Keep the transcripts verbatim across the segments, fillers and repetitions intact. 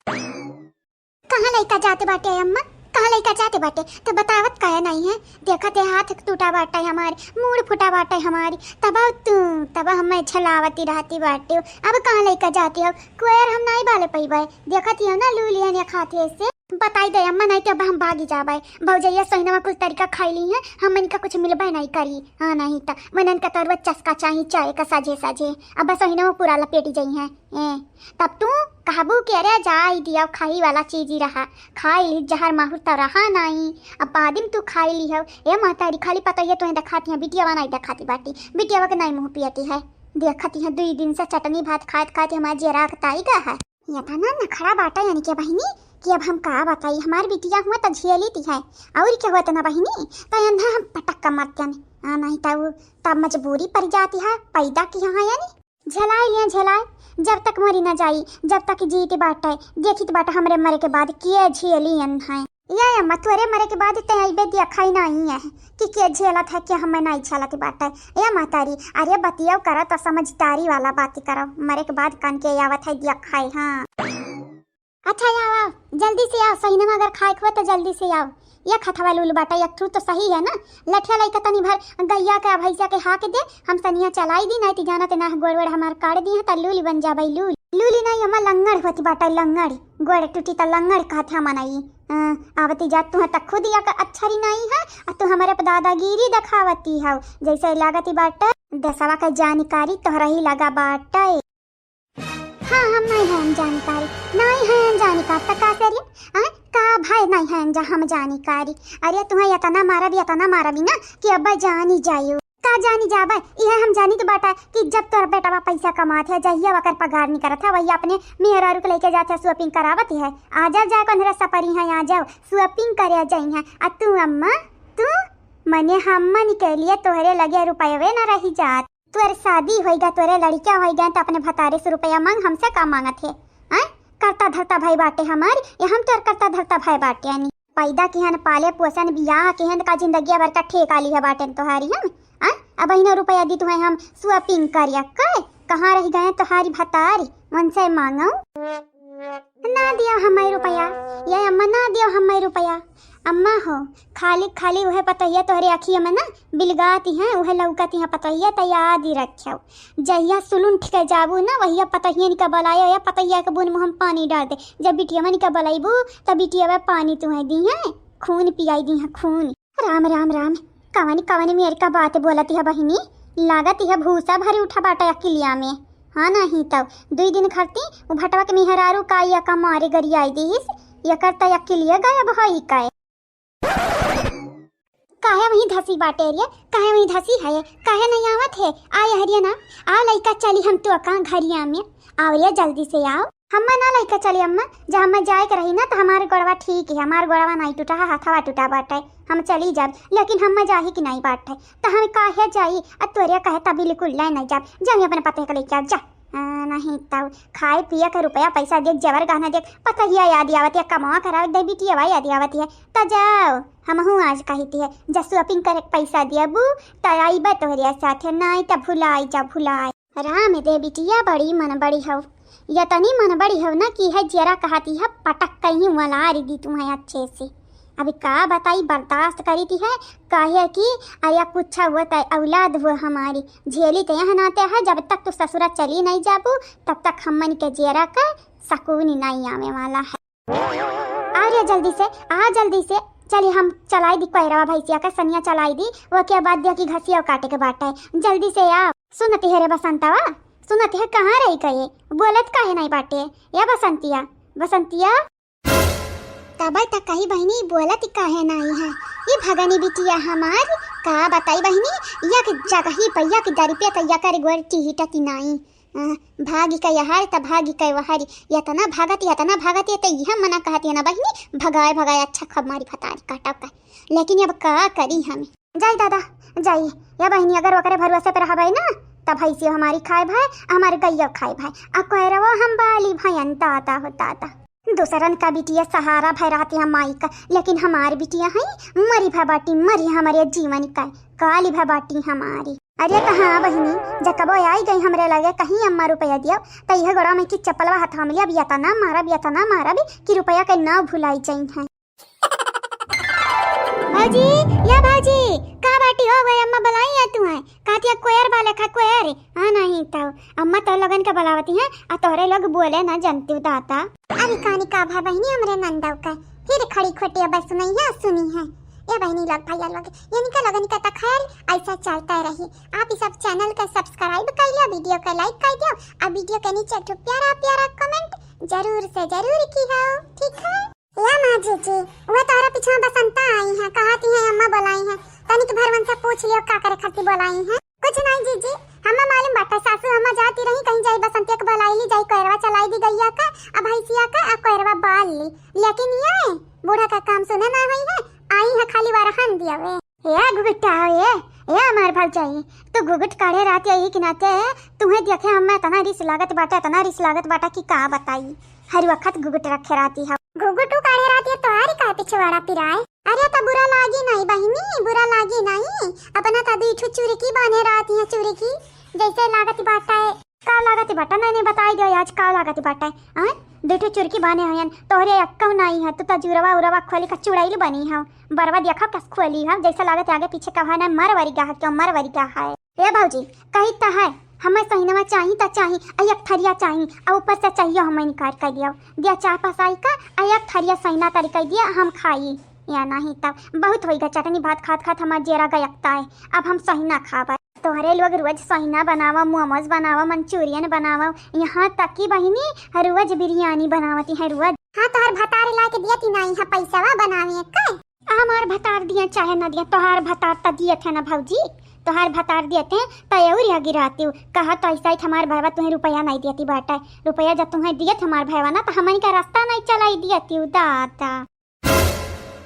कहाँ लइका जाते बाटे अम्मा? कहाँ लइका जाते बाटे? तो बतावत काहे नाहीं है? देखत है हाथ टूटा बाटे हमारी, मूड़ फूटा बाटे हमारी, तब तू, तब हमें झलावती रहती बाटे। अब कहाँ लइका जाती हो? कोयर हम नाहीं बाले पइबे। देखत ही हो ना लू लिहन या खाते से। बताई दे अम्मा, नाहीं तो अब हम भागी जाबे। भौजैया सोहिनवा कुल तरीका खाई ली है, हमन का कुछ मिलबे नाहीं करी। हाँ, नाहीं तो मनन का तरुआ चस्का चाही चाय का साझे साझे। अब सोहिनवा पूरा लपेटी जाई है। ए, तब तू कहबू कि अरे जाई दिया, खाई वाला चीज ही रहा, खाई ली, जहर माहुर तो रहा नाहीं, अब आदिम तू खाई ली हो। ए महतारी, खाली पतोहिया तुहें देखाती है, बिटियावा नाहीं देखाती बाटी, बिटियावा के नाहीं मुँह पियती है। देखती है दुई दिन से चटनी भात खात खात हमार जियरा अकताई गा है। ये तो ना नखरा बाटा यानी के बहिनी कि अब हम का बताई, हमार बिटिया हुआ तो झेली ती है, और क्या हुआ तो ना बहिनी, तो अंधा हम पटक का मरते हैं। आ, नाहीं तो तब मजबूरी पड़ जाती है, पैदा किया है यानी। झेलाए लिया झेलाए, जब तक मरी ना जाई, जब तक जीत बाटे, देखित बाटे हमरे मरे के बाद के झेली अन है। या अम्मा, तोरे मरे के बाद ते अइबे देखा ही नाहीं है कि के झेलत है, के हमें नाहीं झेलत बाटे। ए महतारी, अरे बतिया करो तो समझदारी वाला बात करो, मरे के बाद कान के आवत है देखा है। हाँ। अच्छा, आओ, आओ, जल्दी से आओ, सहीने में अगर खाए के हो तो जल्दी से आओ। एक हथवा लूल बाटा, एक ठू तो सही है ना। लठिया लइका तनी भर गैया के, भैंसिया के हाक दे, हम सनिया चलाई दी, नाहीं तो जाना ते ना गोड़ वोड़ हमार काट दी है, तो लूल बन जाबे लूल। लूल नाहीं, हमार लंगड़ होती बाटा, लंगड़, गोड़ टूटी तो लंगड़ कहत हम नाहीं। अ, आवती जात तुहें तो खुद या का अच्छरी नाहीं है, और तू हमारे पे दादागिरी दिखावती हो, जैसे लागती बाटा देसवा का जानकारी तोहरा ही लगा बाटे। हाँ, हम नाहीं हैं जानकारी, नाहीं हैं जानकारी, त का करिए? आय, का भाई नाहीं हैं जा हम जानकारी? अरे तुहें इतना मारब, इतना मारब ही ना कि अब जानी जायू। का जानी जाबे? इहे हम जानी तो बाटा कि जब तोर बेटवा पैसा कमात है, जहिया ओकर पगार निकरत है, वही अपने मेहरारू के लेके जात है, shopping करावत है। आ जाओ, जाए कौन सपरी है, आ जाओ, shopping करे जाई है। आ तू अम्मा, तू मने हमन के लिए तोहरे लगे रुपयवे न रही जात। तोर शादी होइगा, तोरे लड़िका होइगा, त अपने भतारे से रुपया मांग, हमसे का मांगत है? आय? करता धरता भाई बाटे हमार, या हम तोर करता धरता भाई बाटे यानी। पैदा किहन, पाले पोसन, बियाह किहन, का जिंदगिया भर का ठेका लिहे बाटेन तोहारी हम? आय? अब इन्हें रुपया दी तुहें हम shopping करिया, कहे? कहाँ रह गए तोहारी भतारी? उनसे मांगो। ना दियो हमें रुपया, ये अम्मा ना दियो हमें रुपया। अम्मा हो, खाली खाली उहे पतोहिया तोहरे अखिया में ना बिलगाती हैं, उहे लौकती हैं पतोहिया, त याद ही रखियो। जहिया सुलुंठ के जाबू ना, वहिया पतोहिया निका बलायो, या पतोहिया के बून मुँह में पानी डाल दे। जब बिटिया निका बलाइबू, तब बिटिया पानी तुहें दी हैं, खून पियाई दी हैं, खून। राम, राम, राम। कवनी, कवनी मेर का बात बोलत है बहिनी? लागत है भूसा भरी उठा बाटा अकिलिया में। हाँ, नहीं तब दुई दिन खरती उ भटवा के मेहरारू का या का मारे गरियाई दीहिस, एकर त अकिलिया गायब होई काए। काहे वहीं धसी बाटे रे? काहे वहीं धसी है? काहे नहीं आवत है? आ यहरिया ना, आ लइका चली हम तो का घरिया में। आओ रे, जल्दी से आओ। हम्मा ना लइका चली अम्मा, जब हम्मा जाए के रही ना, त हमार गोड़वा ठीक है, हमार गोड़वा नाहीं टूटा है, हथवा टूटा बाटे, हम चली जाब, लेकिन हम्मा जाही कि नाहीं बाटे, त हम काहे जाई, आ तोरे कहे त बिल्कुल ले नाहीं जाब, जा ही अपने पतोहिया के लेके आओ, जा। आ, नहीं तब खाए पिए के रुपया पैसा देख, जेवर गहना देख, पतोहिया याद आवत है, कमवा करावे दे बिटिया याद आवत है, त जाओ, हमहू आज कहित है, जा shopping करे के पैसा दियाबू, त आइबे तोहरे साथे, नाहीं त भुलाई जा, भुलाई। राम दे बिटिया बड़ी मन बड़ी हौ, यतनी मन बड़ी हौ ना कि है जरा कहती है पटक कहीं वलारी दी तुम्हें अच्छे से। अभी का बताई, बर्दाश्त करी थी है, काहे कि अरे कुछ हुआ त औलाद हुआ हमारी, झेली त यह नाते है, जब तक तू ससुरा चली नहीं जाबू तब तक हमन के जेरा का सकून नहीं आवे वाला है। आ रे जल्दी से, आ जल्दी से, चली हम चलाई दी कोयरवा भैंसिया का सनिया चलाई दी, ओके बाद देखी घसिया काटे के बाटे, जल्दी से आ। सुनती है रे बसंतवा, सुनती है, कहाँ रही गए, बोलत काहे नहीं बाटे, या बसंतिया, बसंतिया। तबे तक कही बहिनी बोलत काहे नहीं है, ये भगनी बिटिया हमार, का बताई बहिनी, एक जगही पे एक दरिपे त यकर गोड़ टिहिटती नहीं। अ, भागी के यहार त भागी के वहारी, यतना भागत, यतना भागत, ये त इहे मना कहत है ना बहिनी, भगाए भगाए अच्छा खूब मारी भतारी काटा का। लेकिन अब का करी हम? जाई दादा, जाई। या बहिनी, अगर ओकरे भरोसे पे रहबे ना, त भैंसियो हमारी खाए भाई, हमारे गैया खाए भाई, आ कोयरवो हम बाली भाई, दादा हो दादा। दूसरन का बिटिया सहारा भय रहती है माई का, लेकिन हमार बिटिया है मरी भय बाटी, मरी हमारे जीवन का, काली भय बाटी हमारी। अरे त हाँ बहिनी, जब कबो आई गई हमरे लगे कहीं अम्मा रुपया दियो, त इहे गोड़ा में कि चप्पलवा हथवा में लिया, अब यतना मारब, यतना मारब कि रुपया के नाव भुलाई जइहैं। भौजी, या भौजी, का बाटी हो? वे अम्मा बुलाई है तुम्हें, कहती है कोयर वाले खा कोयर। हाँ नहीं तो अम्मा तो लोगन के बुलावती हैं, आ तोहरे लोग बोले ना जनती दाता। अरे कानी का भा बहिनी हमरे नंदव का, फिर खड़ी खोटी अब सुनई है, सुनी है। ए बहिनी लोग, भैया लोग, इनका लोगन का त खैर ऐसा चलता रही। आप ई सब channel का subscribe कर लियो, video का like कर दियो, और video के नीचे एक ठो प्यारा प्यारा comment जरूर से जरूर की हो, ठीक है? या माँ जीजी, वह तोहरा पीछे बसंता आई है, कहती है अम्मा बुलाई है, तनिक भर उनसे पूछ लियो का करे खातिर बुलाई है। कुछ नहीं जीजी, हमें मालूम बाटे सासू अम्मा जाती रही कहीं, जाई बसंतिया के बुलाई ली, जाई कोयरवा चलाई दी गैया का, अब भैंसिया का, अब कोयरवा बाल ली, लेकिन ये बूढ़ा का काम सुने ना हुई है, आई है खाली वरहन दियावे। ए घुघुटा, ए, ए हमार भौजाई, तू घुघुट काढ़े रहती है, यही के नाते तुम्हें देखे हमें इतना रिस लागत बाटे, इतना रिस लागत बाटे कि का बताई। हर वक्त घुघुट रखे रहती है। घुघुट काढ़े रहती है, तोहारी का पिछवाड़ा पिराए? अरे तो बुरा लागी नहीं बहिनी, बुरा लागी नहीं। अपना तो दुई ठो चुरकी बांधे रहती है, चुरकी जैसे लागत बाटे। का लागत बाटे? नहीं, नहीं, बताई दे आज का लागत बाटे। आय, दुई ठो चुरकी बांधे हयन, तोहरे अक्कौ नहीं है, तू तो जुरवा उरवा खोली का चुड़ैल बनी है। बरवा देखो कस खोली है, जैसे लागत आगे पीछे कहा ना मर वरिगा है, क्यों मर वरिगा है। ए भौजी, कही त है, हमें सहिनवा चाही त चाही, आ एक थरिया चाही, आ ऊपर से चाहियो हमें निकाल कर दियो। दिया चार पसाई का, आ एक थरिया सहिना तरी कर दिया, हम खाई। या नहीं तब बहुत होइगा, चटनी भात खात खात हमार जेरा गयकता है, अब हम सहिना खाबे। तोहरे लोग रोज सहिना बनावा, मोमोज बनावा, मंचूरियन बनावा, यहाँ तक कि बहिनी रोज बिरयानी बनावती है रोज। हाँ, तोहर भतार ला के दिया ती नहीं है पैसा बनावे का? हमार भतार दिया चाहे ना दिया, तोहार भतार त दियत है ना भौजी, तोहार भतार दियत है, त एउर या गिराती हूँ। कहा तो ऐसा ही हमार भैया तुम्हें रुपया नहीं दियती बाटे, रुपया जब तुम्हें दियत हमार भैया ना, तो हमन का रास्ता नहीं चलाई दियती हूँ दादा।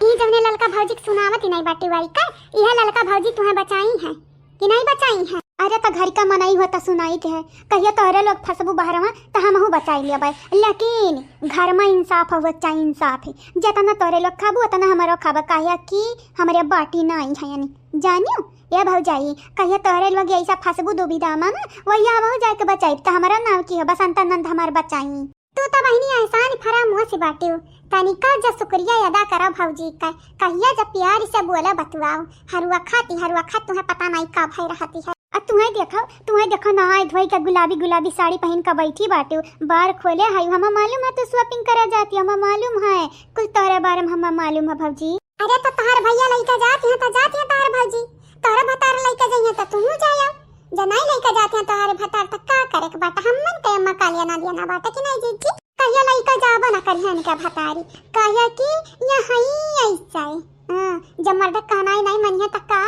ई जौने ललका भौजी के सुनावत ही नहीं बाटी वाई का, इहे ललका भौजी तुम्हें बचाई है कि नहीं बचाई है? अरे त घर का मनई हो त सुनाई के है, कहियो तोहरे लोग फंसबू बहरवा त हमहू बचाई लेबै, लेकिन घर में इंसाफ हो चाहे इंसाफ है, जितना तोहरे लोग खाबू उतना हमरो खाबा, काहे कि हमरे बाटी ना आई है यानी जानियो। ए भौजाई, कहियो तोहरे लोग ऐसा फंसबू दुविधा में ना, वही हमहू जाके बचाई त हमारा नाम की हो, बसंता नंद हमार बचाई। तू त बहिनी एहसान फरामोश बाटिउ, तनिका जा शुक्रिया अदा करा भौजी का, कहिया जा प्यार से बोला बतुआओ, हरुआ खाती हरुआ खात तुम्हें पता नहीं का भय रहती है। आ तुम्हें देखो, तुम्हें देखो नहाए धोई के गुलाबी गुलाबी साड़ी पहन के बैठी बाटिउ, बार खोले है, हमें मालूम है तू shopping करे जाती, हमें मालूम है, कुल तोहरे बारे में हमें मालूम है भौजी। अरे तो तोहार भैया लइका जात हैं तो जात हैं तोहार भौजी, तोहरा भतार लइका जइहें तो तुहू जाया। जनाई लइका जात हैं तोहार भतार तो का करे के बाटा, हमन के अम्मा कालिया ना दिया ना बाटा कि नहीं जीजी? कहिया लइका जाबा ना करिहन के भतारी, कहिया कि यहाँ ही ऐसा है। हाँ, जब मर्द कहनाई नहीं मनिया तो का?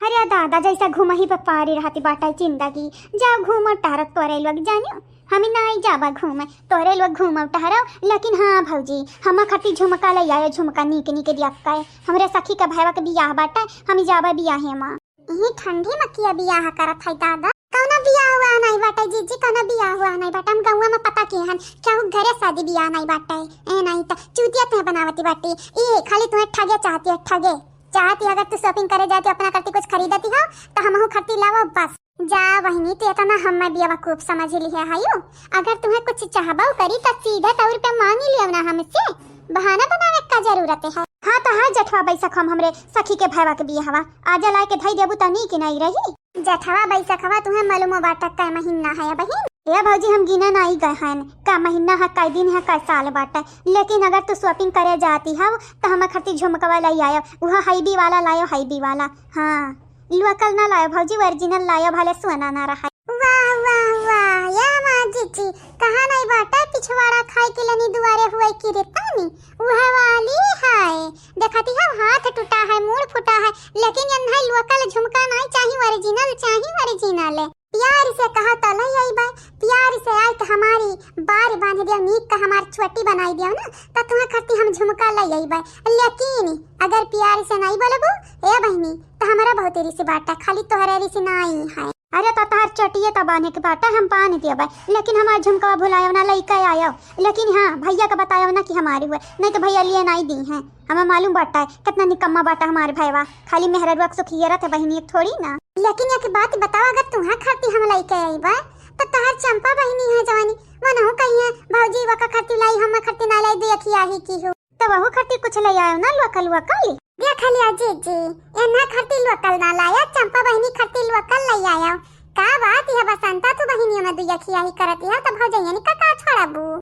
अरे दादा, जैसा घुमही पे पारी रहती बाटा जिंदगी, जाओ घूमो टहरत तोरे लोग जानियो। हमी नाई जाबा घूमे, तोरे लोग घूमो टहरो, लेकिन हाँ भौजी, हम खट्टी झुमका ले आयो, झुमका नीक नीक दिया के, हमरे सखी के भैया के बियाह बाटे, हमी जाबा बियाहे मा। इही ठंडी में किया बियाह करत है दादा? कौनो बियाह हुआ नहीं बाटे जीजी, कौनो बियाह हुआ नहीं बाटे, हम गौवा में पता किए हन, केहू घरे शादी बियाह नहीं बाटे। ए नहीं त चूतिया तुहे बनावती बाटे, ए खाली तुहे ठगे चाहती है, ठगे चाहती है। अगर तू shopping करे जाती, अपना करती कुछ खरीदती हो तो हमहू खरीदी लावो बस। जा बहिनी, तू इतना हमें बेवकूफ समझ लिहे हयू। अगर तुम्हें कुछ चाहबो करी त सीधे तौर पे मांगी लियो ना हमसे, बहाना बनावे का जरूरत है। हाँ तो है जेठवा बैसख हम हमरे सखी के भैया के बियाहवा, आजा लाए के धई देबू त नीक नहीं रही। जेठवा बैसखवा तुम्हें मालूमो बाटा कै महीना है बहिन? ए भौजी, हम गिने नहीं गए हैं का महीना है, कै दिन है, कै साल बाटा, लेकिन अगर तू shopping करे जाती हव तो हमें खातिर झुमकवा ले आयो, वह हाईबी वाला लायो, हाईबी वाला। हाँ। Local ना लायो भौजी, original लायो, भले सोना ना रहा। वाह, वाह, वाह, या माँ जीजी, कहा नहीं बाटा पिछवाड़ा खाए के लनी दुआरे हुए की रे तानी, उहे वाली है। देखती हो हाथ टूटा है, मूड़ फूटा है, लेकिन यन्है local झुमका नहीं चाही, original चाही, original। प्यार से कहा तो ले अइबै, प्यार से आए तो हमारी बार बांध दियो, नीक का हमार छोटी बनाई दियो ना, तो तुम्हें खातिर हम झुमका ले अइबै। लेकिन अगर प्यार से नहीं बोलबू, ए बहिनी, तो हमारा बहुत रिस बाटा, खाली तोहरे रिस नहीं है। अरे तो तोहार चोटिए तो बांधे के बाटा, हम बांध देबै, लेकिन हमार झुमका भुलायो ना, लइका आयो। लेकिन हाँ, भैया का बतायो ना कि हमारी हुए, नहीं तो भैया लिए नहीं दी हैं। हमें मालूम बाटा है कितना निकम्मा बाटा हमारे भैया, खाली मेहररुआ के सुखिए रहते बहिनी एक थोड़ी ना। लेकिन एक बात बताओ, अगर तुहा खरती हम लइके अइबे, त तोहार चंपा बहिनी है जवानी, मनहु कहिए, "भौजी, वका खरती लाई, हम खरती ना लाई, दुयखियाही की हो।" त वहू खरती कुछ लइ आयो ना, लोकल, लोकल। देख लिया जीजी, एन्हा खरती लोकल ना लाया, चंपा बहिनी खरती लोकल लइ आयो। का बात, यह बसंता तू बहिनियों में दुयखियाही करती है, त भौजैया ने का, का छोड़बू?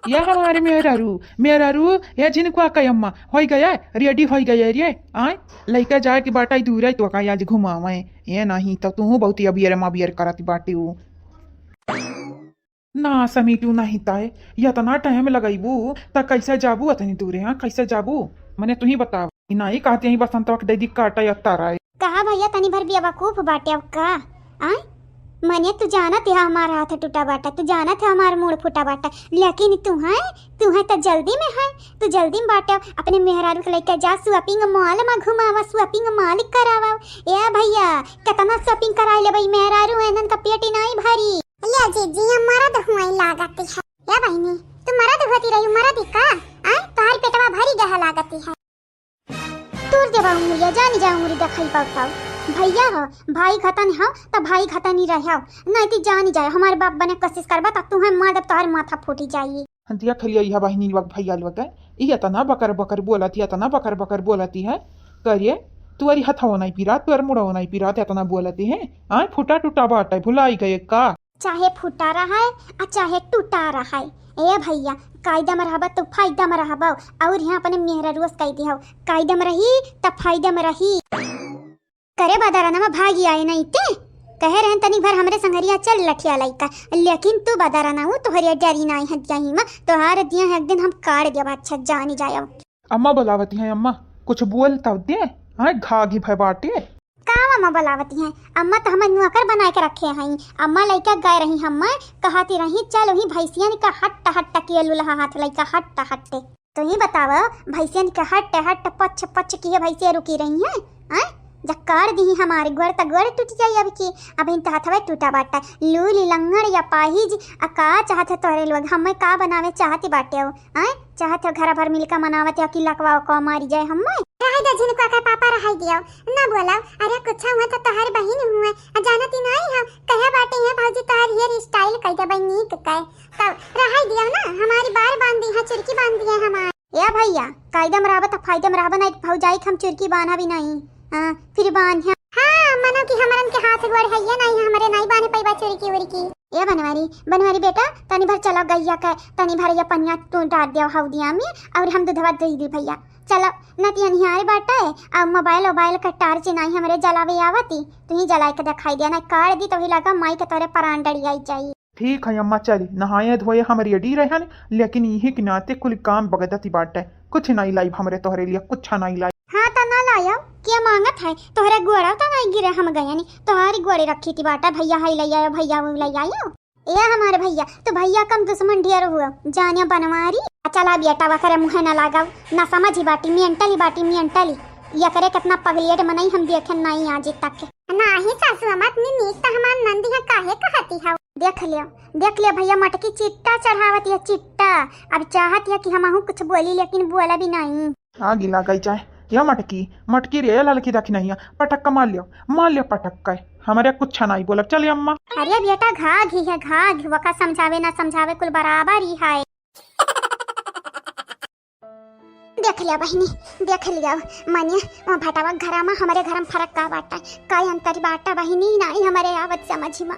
या हमारे मेहरारू, मेहरारू, या झिनकुआ का अम्मा, होई गया, ready होई गया रे, आय, लइका जाए के बाटा ही दूर है, तो का आज घुमावे, ये नहीं तो तू बहुत अबियर मबियर करत बाटी ऊ। ना समीटू नहीं ताए, यतना time लगइबू, त कैसे जाबू अतनी दूरे, हाँ, कैसे जाबू? मने तू ही बताव, ई नहीं कहते ही बसंतवा के दे दी काटा या तारा है। कहा भैया, तनी भर बेवकूफ बाटे अब का? आय? मने तू जानत है हमार हाथ टूटा बाटा, तू जानत है हमार मूड़ फूटा बाटा, लेकिन तू है, तू है त जल्दी में है, तू जल्दी में बाटे, अपने मेहरारू के लइके जा shopping mall में घुमावा, shopping mall करावा। ए भैया, कितना shopping कराई लेबे, मेहरारू एनन का पेट ही नहीं भरी। ले जीजी, हम मरद हुआई लागत है। ए बहिनी, तू मरद होती रही, मरद ही का? आय, तोहार पेटवा भरी गया लागत है। तोर देवा उंगलिया, जानी जाए उंगली देखाई पाऊ पाऊ। भैया हो, भाई घतन हो, त भाई घतन ही रहो। नहीं ती जानी जाए, हमारे बाप बने कोशिश करबा, त तू है मार देब, तोहार माथा फूटी जाई। देख लिया यह बहिनी लोग, भैया लोग है, ई इतना बकर बकर बोलती है, इतना बकर बकर बोलती है। करिए, तुअरी हथवा नहीं पीरा, तुअर मुड़वा नहीं पीरा, इतना बोलती है। आय, फूटा टूटा बाटे, भुलाई गए का? चाहे फूटा रहा है, आ चाहे टूटा रहा है। ए भैया, कायदा में रहबा तो फायदा में रहबा, और यहाँ अपने मेहररुआ से कह दिया हो, कायदा में रही, त फायदा में रही। करे बदरनवा भागी आए नहीं ते, कहे रहन तनी भर हमरे संगरिया चल लठिया लइका, लेकिन तू बदरनवा तोहरे डरी नहीं है, यही में तोहार दिया है, एक दिन हम काट देबा, अच्छा जानी जायो। अम्मा बुलावती हैं, अम्मा कुछ बोल तब दे, हाँ घाघी भय बाटे। का अम्मा बुलावती हैं? अम्मा तो हमें नौकर बनाए के रखे हैं। अम्मा लइका गए रही, हमें कहती रही, "चल वही भैंसियन का हट्ट हट्ट किए लुलहा हाथ लइका हट्ट हट्टे।" तो ही बतावा, भैंसियन के हट्ट हट्ट पच पच किए भैंसिया रुकी रही हैं, हैं? जब काट दी हमारे गोड़ त गोड़ टूट जाई अब की, अब इन तो हथवे टूटा बाटा। लूली लंगड़ या पाहिज, आ का चाहत है तोहरे लोग, हमें का बनावे चाहती बाटे हो, हैं? चाहत हो घर भर मिलकर मनावत हो कि लकवा उकवा मारी जाए हमें? रहाई दे झिनकुआ के पापा, रहाई दियो, ना बोलाओ। अरे कुछ हुआ तो तोहार बहिन हुआ, आ जानती नहीं हम कहे बाटे हैं भौजी तोहार hair style कह देबै नीक के। तब रहाई दियो ना, हमारी बार बांध दी है, चुरकी बांध दी है हमार। ए भैया, कायदम रहबा त फायदम रहबा, नहीं भौजाई के हम चुरकी बांधा भी नहीं। हाँ, फिर बांध। हाँ, मनो कि हमरन के हाथ गोड़ है ये नहीं, हमरे नहीं बांध पैबा चुरकी उरकी। ए बनवारी, बनवारी बेटा, तनी भर चलो गैया के, तनी भर ये पनिया तू डाल दियो हौदिया में, और हम दूधवा दे दी भैया। चलो, न ती अनिहारे बाटे, आ मोबाइल ओबाइल के टार्च नाही हमरे जलावे आवती, तुही जलाए के देखाई दिया, ना काट दी तो ही लगा माई के तोरे परान डरियाई जाई। ठीक है अम्मा, चली नहाए धोए हम ready रहन, लेकिन इही के नाते कुल काम बगदती बाटे, कुछ नहीं लाइब हमरे तोहरे लिए, कुछ नहीं लाइब। हाँ त ना लायो, के मांगत है, तोहरे गोड़ा त नहीं गिरे हम गयनी, तोहरी गोड़े रखी थी बाटे, भैया है ले आयो, भैया वो ले आयो। ए हमारे भैया, तो भैया कम दुश्मन ढेर हुआ, जानिया बनवारी। आ चला बेटा, वकरे मुँहे न लगाओ, ना समझी बाटी, मेंटली बाटी, मेंटली। एकरे कितना पगलेट मनई हम देखे नाई आज तक। नाही सासू अम्मा, इतनी नीक त हमार नंदी है, काहे कहती है? देख लियो, देख लियो भैया, मटकी चिट्टा चढ़ावत है, चिट्टा। अब चाहत है कि हमहू कुछ बोली, लेकिन बोला भी नहीं। आगी लागई जाए। या मटकी, मटकी रे ललकी दखिनहिया, पटक के मार लियो, मार लियो पटक के। हमरे कुछ नाई बोलब, चल अम्मा। अरे बेटा, घाघी है, घाघी, वका समझावे ना समझावे, कुल बराबर ही है। देख लिया बहिनी, देख लिया, मने वो भटवा घरा में, हमरे घर में फर्क का बाटा, का अंतर बाटा बहिनी, नाई हमरे आवत समझ में।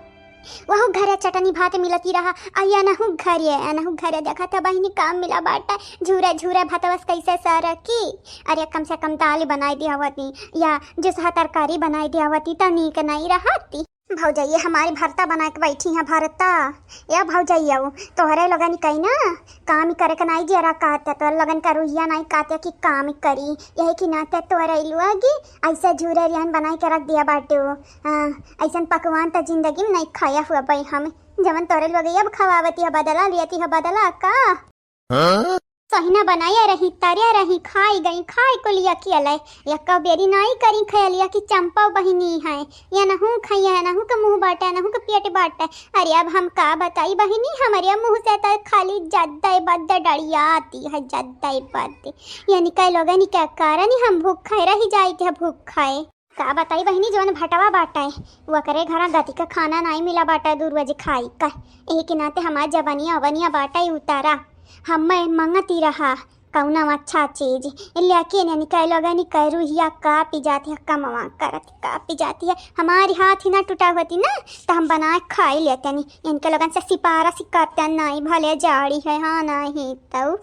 वहू घरे चटनी भात मिलती रहा, आ एनहू घरे, एनहू घरे देखा था बहिनी, काम मिला बाटा, झूरे झूरे भतवस कैसे सरकी। अरे कम से कम दाल बनाई दिया होती, या जिसहा तरकारी बनाई दिया होती, त नीक नहीं रहती। भौजैया हमारी भरता बना के बैठी हैं, भरता। या भौजैया, तोहरे लोगन कही ना, काम ही करे के नाई जियरा कहते, तोहरे लोगन का रुहिया नाई कहते कि काम ही करी, यही के नाते तोहरे लोग ऐसे झूरे रिहन बनाई के रख दिया बाटे। हाँ, ऐसन पकवान त जिंदगी में नहीं खाया हुआ बई हम, जवन तोरे लोग अब खवावती है, बदला लियती है, बदला का? हाँ? सहिना बनाया रही, तरिया रही, खाई गई, खाई को लिया किया ले, या कबेरी नाई करी खयलिया कि चंपा बहिनी है, या नहू खाई है, नहू के मुंह बाटे, नहू के पेट बाटे। अरे अब हम का बताई बहिनी, हमरे मुंह से तो खाली जद्दे बद्दे डरियाती है, जद्दे बद्दे। यानी कई लोगन के कारण ही हम भूखे रही जाइत है, भूखे। का बताई बहिनी, जवन भटवा बाटइ, ओकरे घरा गति का खाना नाहीं मिला बाटइ दू रोज खाइ का। एही के नाते हमार जबनिया अबनिया बाटइ उतारा। हम्मे मंगती रहा कउनो अच्छा चीज, लेकिन इनके लोगन के रुहिया कापि जाती है, कमवा करत कापि जाती है। हमारी हाथ ही ना टूटा होती ना, त हम बनाइ खाइ लेतनी। इनके लोगन से सिफारिश करते नाहीं, भले जाड़ी है, हाँ नाहीं तउ।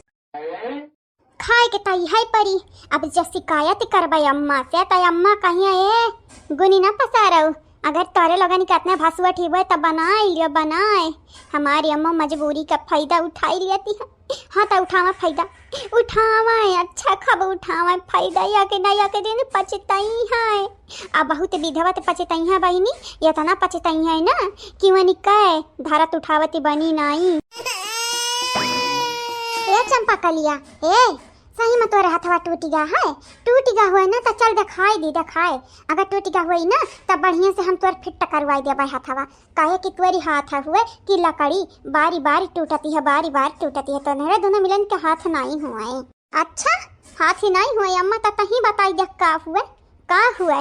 खाए के त इहइ परी। अब जे शिकायत करबइ अम्मा से, त अम्मा कहिया, "ए, गुनी ना पसारउ, अगर तोरे लोगन के अतने भसुआ ठीक होए, त बनाइ लियो, बनाइ।" हमारी अम्मा मजबूरी का फायदा उठाइ लेती है। हाँ, त उठावा फायदा, उठावा, अच्छा खब उठावा फायदा, या के ना, या के दिन पछतइहइ। आ बहुत विधवा त पछतइहइ बहिनी, एतना पछतइहइ ना कि वनी कहे धरत उठावती बनी नाहीं। ए चंपा कलिया, ए, सही में तोरे हथवा टूटि गा है? टूटि गा हुए ना त चल देखाइ दी, देखाइ। अगर टूटि गा हुए ना त बढ़िया से हम तोर फिट करवाइ देबइ हथवा। काहे कि तोरी हाथ हुए कि लकड़ी बारी बारी टूटती है, बारी बारी टूटती है। तोहरे दुनो मिलन के हाथ नाहीं हुए। अच्छा, हाथ ही नाहीं हुए अम्मा, त तहीं बताइ दे का हुए, का हुए?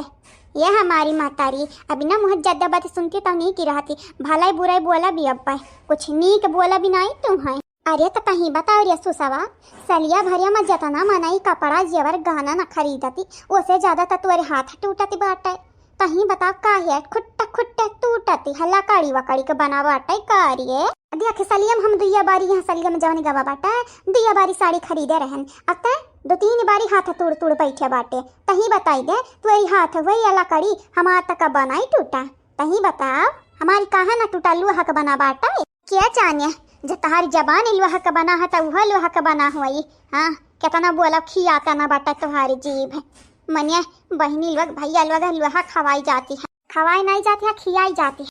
ये हमारी महतारी, अभी ना मुँह ज्यादा बात सुनती तउ नीक ही रहती। भलाई बुराई बोला भी अब्बे, कुछ नीक बोला भी नाहीं तू है। अरे त तहीं बताओ रे सुसवा, सलिया भरिया में जतना मनई कपड़ा जेवर गहना न खरीदती, ओसे ज्यादा त तोरे हाथ टूटती बाटे। तहीं बताओ काहे खुट्टा खुट्टा टूटती है, लकड़ी वकड़ी के बना बाटे का रे? देख सलिया में हम दुइया बारी यहाँ सलिया में जवन गवा बाटे, दुइया बारी साड़ी खरीदे रहन, अब तै दो तीन बारी हाथ तोड़ तोड़ बैठे बाटे। तहीं बताइ दे, तोरी हाथ हुए या लकड़ी, हमार तक बनाई टूटा। तहीं बताओ, हमारी काहे ना टूटा, लोहा के बना बाटे? क्या जाने, जे तोहारी जबान लोहा के बना है, त उहो लोहा के बना होई। हाँ, केतना बोला, खियाता ना बाटे तोहारी जीभ। मने बहिनी लोग, भइया लोग, लोहा खवाई जाती है, खवाई नाहीं जाती है, खियाई जाती है।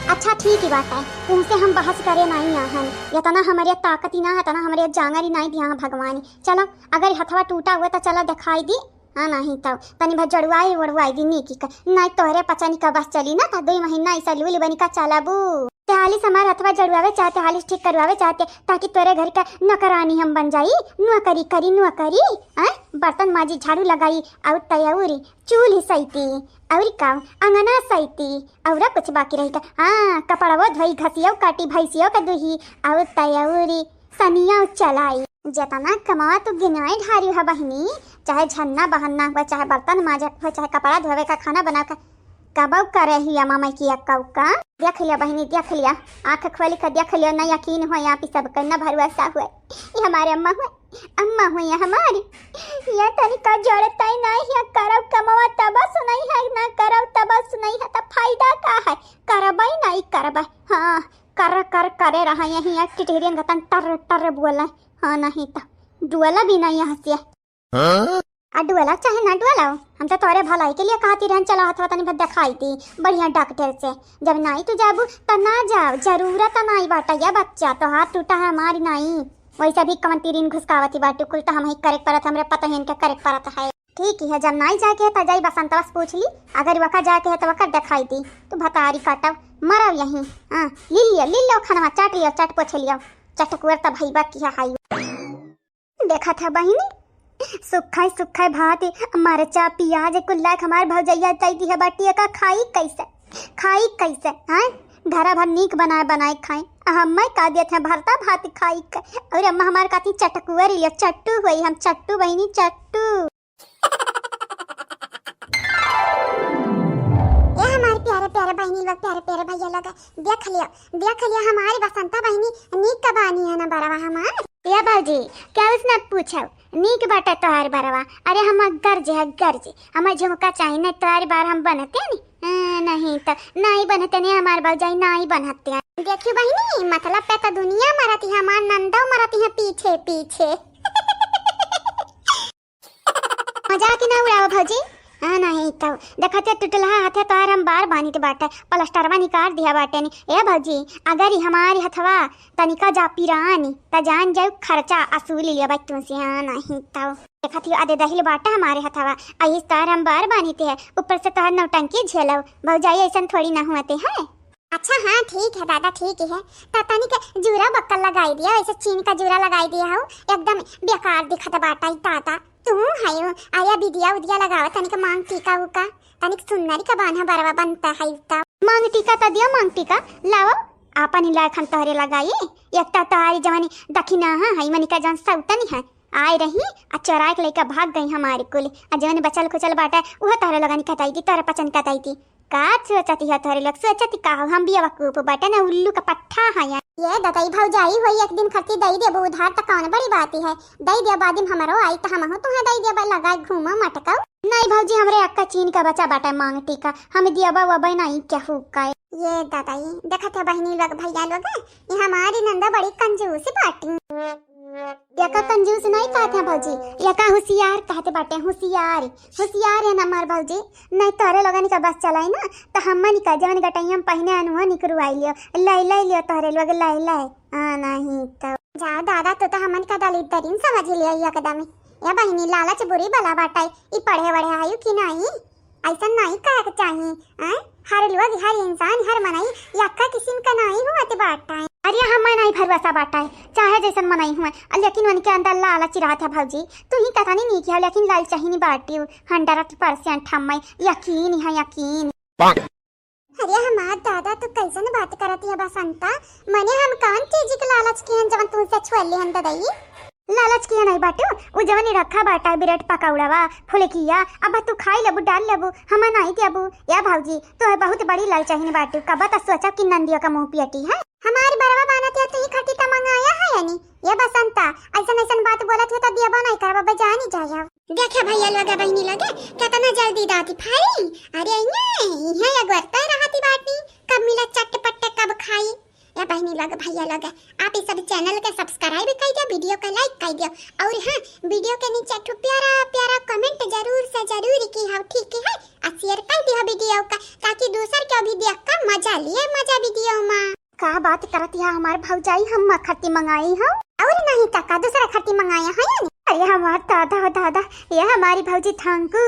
अच्छा, ठीक ही बात है, तुमसे हम बहस करे नाहीं आहन, एतना हमरे ताकत ही ना है, एतना हमरे जांगर ही नाहीं दिया है भगवान। चलो, अगर हथवा टूटा हुआ त चलो देखाइ दी, हाँ, नाहीं तउ तनी भर जड़ुआई वड़ुआई दी नीकी का, नाहीं तोहरे पचनी का बस चली ना, त दुइ महीना ऐसा लूली बनी का चलबू। ते हाली से हमार हथवा जड़ुआवे चाहते, हाली से ठीक करवावे चाहते, ताकि तोरे घर का नौकरानी हम बन जाई, नौकरी करी, नौकरी, हैं? बर्तन माजी, झाड़ू लगाई, अउर तयौरी, चूल्ही सैती, अउर का, अंगना सैती, अउर कुछ बाकी रही का? हाँ, कपड़वो धोई, घसियो काटी, भैंसियो के दुही, अउर तयौरी, सनिया चलाई। जेतना कमावा तू गिनाए ढारी ह बहिनी, चाहे झन्ना बहन्ना हुआ, चाहे बर्तन माजे हुआ, चाहे कपड़ा धोवे का, खाना बनावे का, कबउ करे ही अम्मा मैं की अक्का उक्का। देख लिया बहिनी, देख लिया, आँख खोली के देख लिया, ना यकीन हुए, यहाँ पे सब करना भरोसा हुए। ये हमारे अम्मा हुए, अम्मा हुए हमारी। ये तनिका जोड़ता ही नहीं है, करब कमावा तब सुनाई है, ना करब तब सुनाई है, तब फायदा का है? करबई नहीं करबई। हाँ, कर कर करे रहा यही है, टिटहरियन गतन टर टर बोले। हाँ, नहीं तो डुअला भी नहीं यहाँ से। हाँ? आ डुअला चाहे ना डुअला, हम तो तोरे भलाई के लिए कहती रहन, चला हथवा तनी भर देखाई दी बढ़िया डॉक्टर से। जब नाई तू जाबू त ना जाओ, जरूरत नाई बाटा। या बच्चा, तोहार टूटा है, हमारी नाई। वैसे भी कवन तीरिन घुसकावती बाटू, कुल तो हम ही करे के परत, हमरे पता ही इनके करे के परत है। ठीक ही है, जब नाई जाके है त जाई बसंतवा से पूछ ली, अगर वका जाके है त वका देखाई दी। तू भतारी काटव, मरव यहीं। हाँ, ली लियो, ली लियो खानवा, चाट लियो, चाट पोछ लियो, चटकुअर त भईबा की है हाई। देखत ह बहिनी, सुखई सुखई भात, मरचा, पियाज, कुल्ला के हमार भौजैया दई दिहे बाटी, एका खाई कैसे, खाई कैसे, हैं? घरा भर नीक बनाए बनाए खाई, आ हम्मे का देत हैं भरता भात खाई के। और अम्मा हमार कहती चटकुआ रही है, चट्टू हुई, हम चट्टू बहिनी, चट्टू। ए हमारे प्यारे प्यारे बहिनी लोग, प्यारे प्यारे भैया लोग, देख लियो, देख लियो, हमारी बसंता बहिनी नीक का बानी है ना बरवा हमार। ए भौजी, क्या उसने पूछो, नीक बाटे तोहार बरवा। अरे हमार गर्ज है, गर्ज, हमार झुमका चाहिए, नहीं तोहार बार हम बनते नहीं। हाँ, नहीं तो नहीं बनते नहीं, हमार भौजाई नहीं बनते हैं। देखियो बहिनी, मतलब पे तो दुनिया मरती है, हमार नंदो मरती है पीछे पीछे। मजाक ना उड़ावा भौजी। हाँ, नहीं तो देखते टुटलहा हाथे तोहार हम बार बानित बाटे, प्लास्टरवा निकाल दिया बाटे नी। ए भौजी, अगर ई हमारी हथवा तनिका जा पिरानी, त जान जाऊ खर्चा असूल लिया बा तुमसे। हाँ, नहीं तो देखत ही अदे दहिल बाटे हमारे हथवा, अहिस तोहार हम बार बानित है, ऊपर से तोहार नौटंकी झेलव। भौजाई ऐसन थोड़ी ना हुआ ते है। अच्छा हाँ, ठीक है दादा, ठीक है। त तनिक जूरा बक्कल लगाई दिया, ऐसे चीन का जूरा लगाई दिया हो, एकदम बेकार दिखत बाटा ई दादा। तू है, अरे बिदिया उदिया लगावा, तनिक मांग टीका उका, तनिक सुन्नरी का बान्हा बरवा बनता है त। मांग टीका त दिया, मांग टीका लावा, आपन ही लायक हम तोहरे लगाई। एक त तोहारी जवानी दखिना है, है मनिका जौन सौतनी है, आए रही आ चोराए के लइका भाग गई हमारे कुल। आ जवन बचल खुचल बाटे, उहे तोहरे लोगन कताई दी, तोहरे पचन कताई दी। का सोचती है तोहरे लोग, सोचती का हो, हम बेवकूफ बाटे ना, उल्लू का पट्ठा है यार। ये दतई भौजाई होई, एक दिन खर्ची दई देबू उधार त कौन बड़ी बात है, दई दे, बाद में हमरो आई त हमहू तुहे दई देबा, लगाए घूमा मटकाऊ। नहीं भौजी, हमरे अक्का चीन का बचा बाटे मांग टीका, हम दियाबा वबे नहीं केहू का। ये दतई, देखत है बहिनी लोग, भैया लोग, ये हमारी नंदा बड़ी कंजूस बाटी। एका कंजूस नहीं कहत है भौजी, एका होशियार कहते बाटे, होशियार, होशियार है ना हमार भौजी। नहीं तोहरे लोगन का बस चलाई ना, त हमन का जवन गटैया में पहिने अनुहा निकरवाई लियो, लै लै लियो तोहरे लोग, लै लै। हाँ, नहीं तो। जा दादा, तू तो हमन का दलिद्दरिन समझ लियो एकदम। या बहिनी, लालच बुरी बला बाटे, ई पढ़े वढ़े आयु कि नहीं? ऐसन नहीं कहे के चाही, हैं? हर लोग, हर इंसान, हर मनई यक्का किस्म का नहीं होत बाटे। अरे हमें नहीं भरोसा बाटे, चाहे जैसन मनई हुए, लेकिन उनके अंदर लालच रहत है भौजी। तू ही कतनी नीक है, लेकिन लालचहिनी बाटी, hundred percent हमें यकीन है, यकीन। अरे हमार दादा, तू कैसन बात करत है बसंता? मने हम कौन चीज के लालच किहन जवन तुमसे छुएली हन ददई? लालच किया नहीं बाटू, उ जवन ई रखा बाटा ब्रेड पकौड़ावा, फुलकिया, अब तू खाई लेबू, डाल लेबू, हमें नहीं देबू। या भौजी, तू है बहुत बड़ी लालचहिन बाटू, कबा त सोचा कि नंदिया का मुंह पियटी है। हमार बरवा बानत है, तू ही खटी त मंगाया है यानी? ये बसंता, ऐसन ऐसन बात बोलत हो त दियाबा नहीं करबा, बजानी जाया। देखे भैया लोग, बहिनी लोग, कितना जल्दी दांत फाड़ी। अरे ये, ये एगो अत्ता रहती बाटी, कब मिला चटपट कब खाई। ए बहिनी लोग, भैया लोग, आप ई सब channel के subscribe कइ दियो, video के like कइ दियो, और हाँ, video के नीचे एक ठो प्यारा प्यारा comment जरूर से जरूर किहो, ठीक है? आ share कइ दियो video का, ताकि दूसर के भी देख कर मजा लिए, मजा video मा। का बात करत है हमार भौजाई, हम खट्टी मंगाई हो? और नहीं त का, दूसरा खट्टी मंगाया है या नहीं? अरे हमार दादा हो दादा, ये हमारी भौजी थांकू।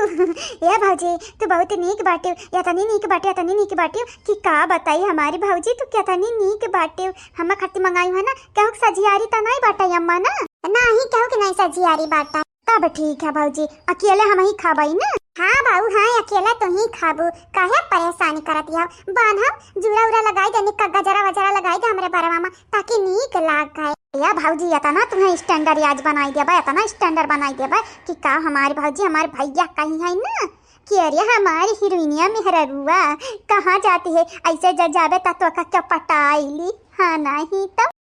ये भौजी, तू बहुत नीक बाटियो, इतनी नीक बाटियो, इतनी नीक बाटियो कि का बताई हमारी भौजी, तू कितनी नीक बाटियो। हम खट्टी मंगाई है ना, केहू के सझियारी त नहीं बाटे अम्मा ना? नहीं, केहू के नहीं सझियारी बाटे। तब ठीक है भौजी, अकेले हम ही खाबई ना? हाँ बाऊ, हाँ, अकेले तो ही खाबू, काहे परेशानी करत हो? बांधब, जूड़ा उड़ा लगाई दे, निक्का गजरा वजरा लगाई दे हमरे बरवा मा, ताकि नीक लाग गए। या भौजी, इतना तुम्हें standard आज बनाई देबा, इतना standard बनाई देबा कि का हमारी भौजी, हमारे भैया कही है ना कि अरे हमारी हीरोइनिया मेहररुआ कहाँ जाती है, ऐसे ज-, जाबे त तोका क्या पटाइली, हाँ नहीं तो।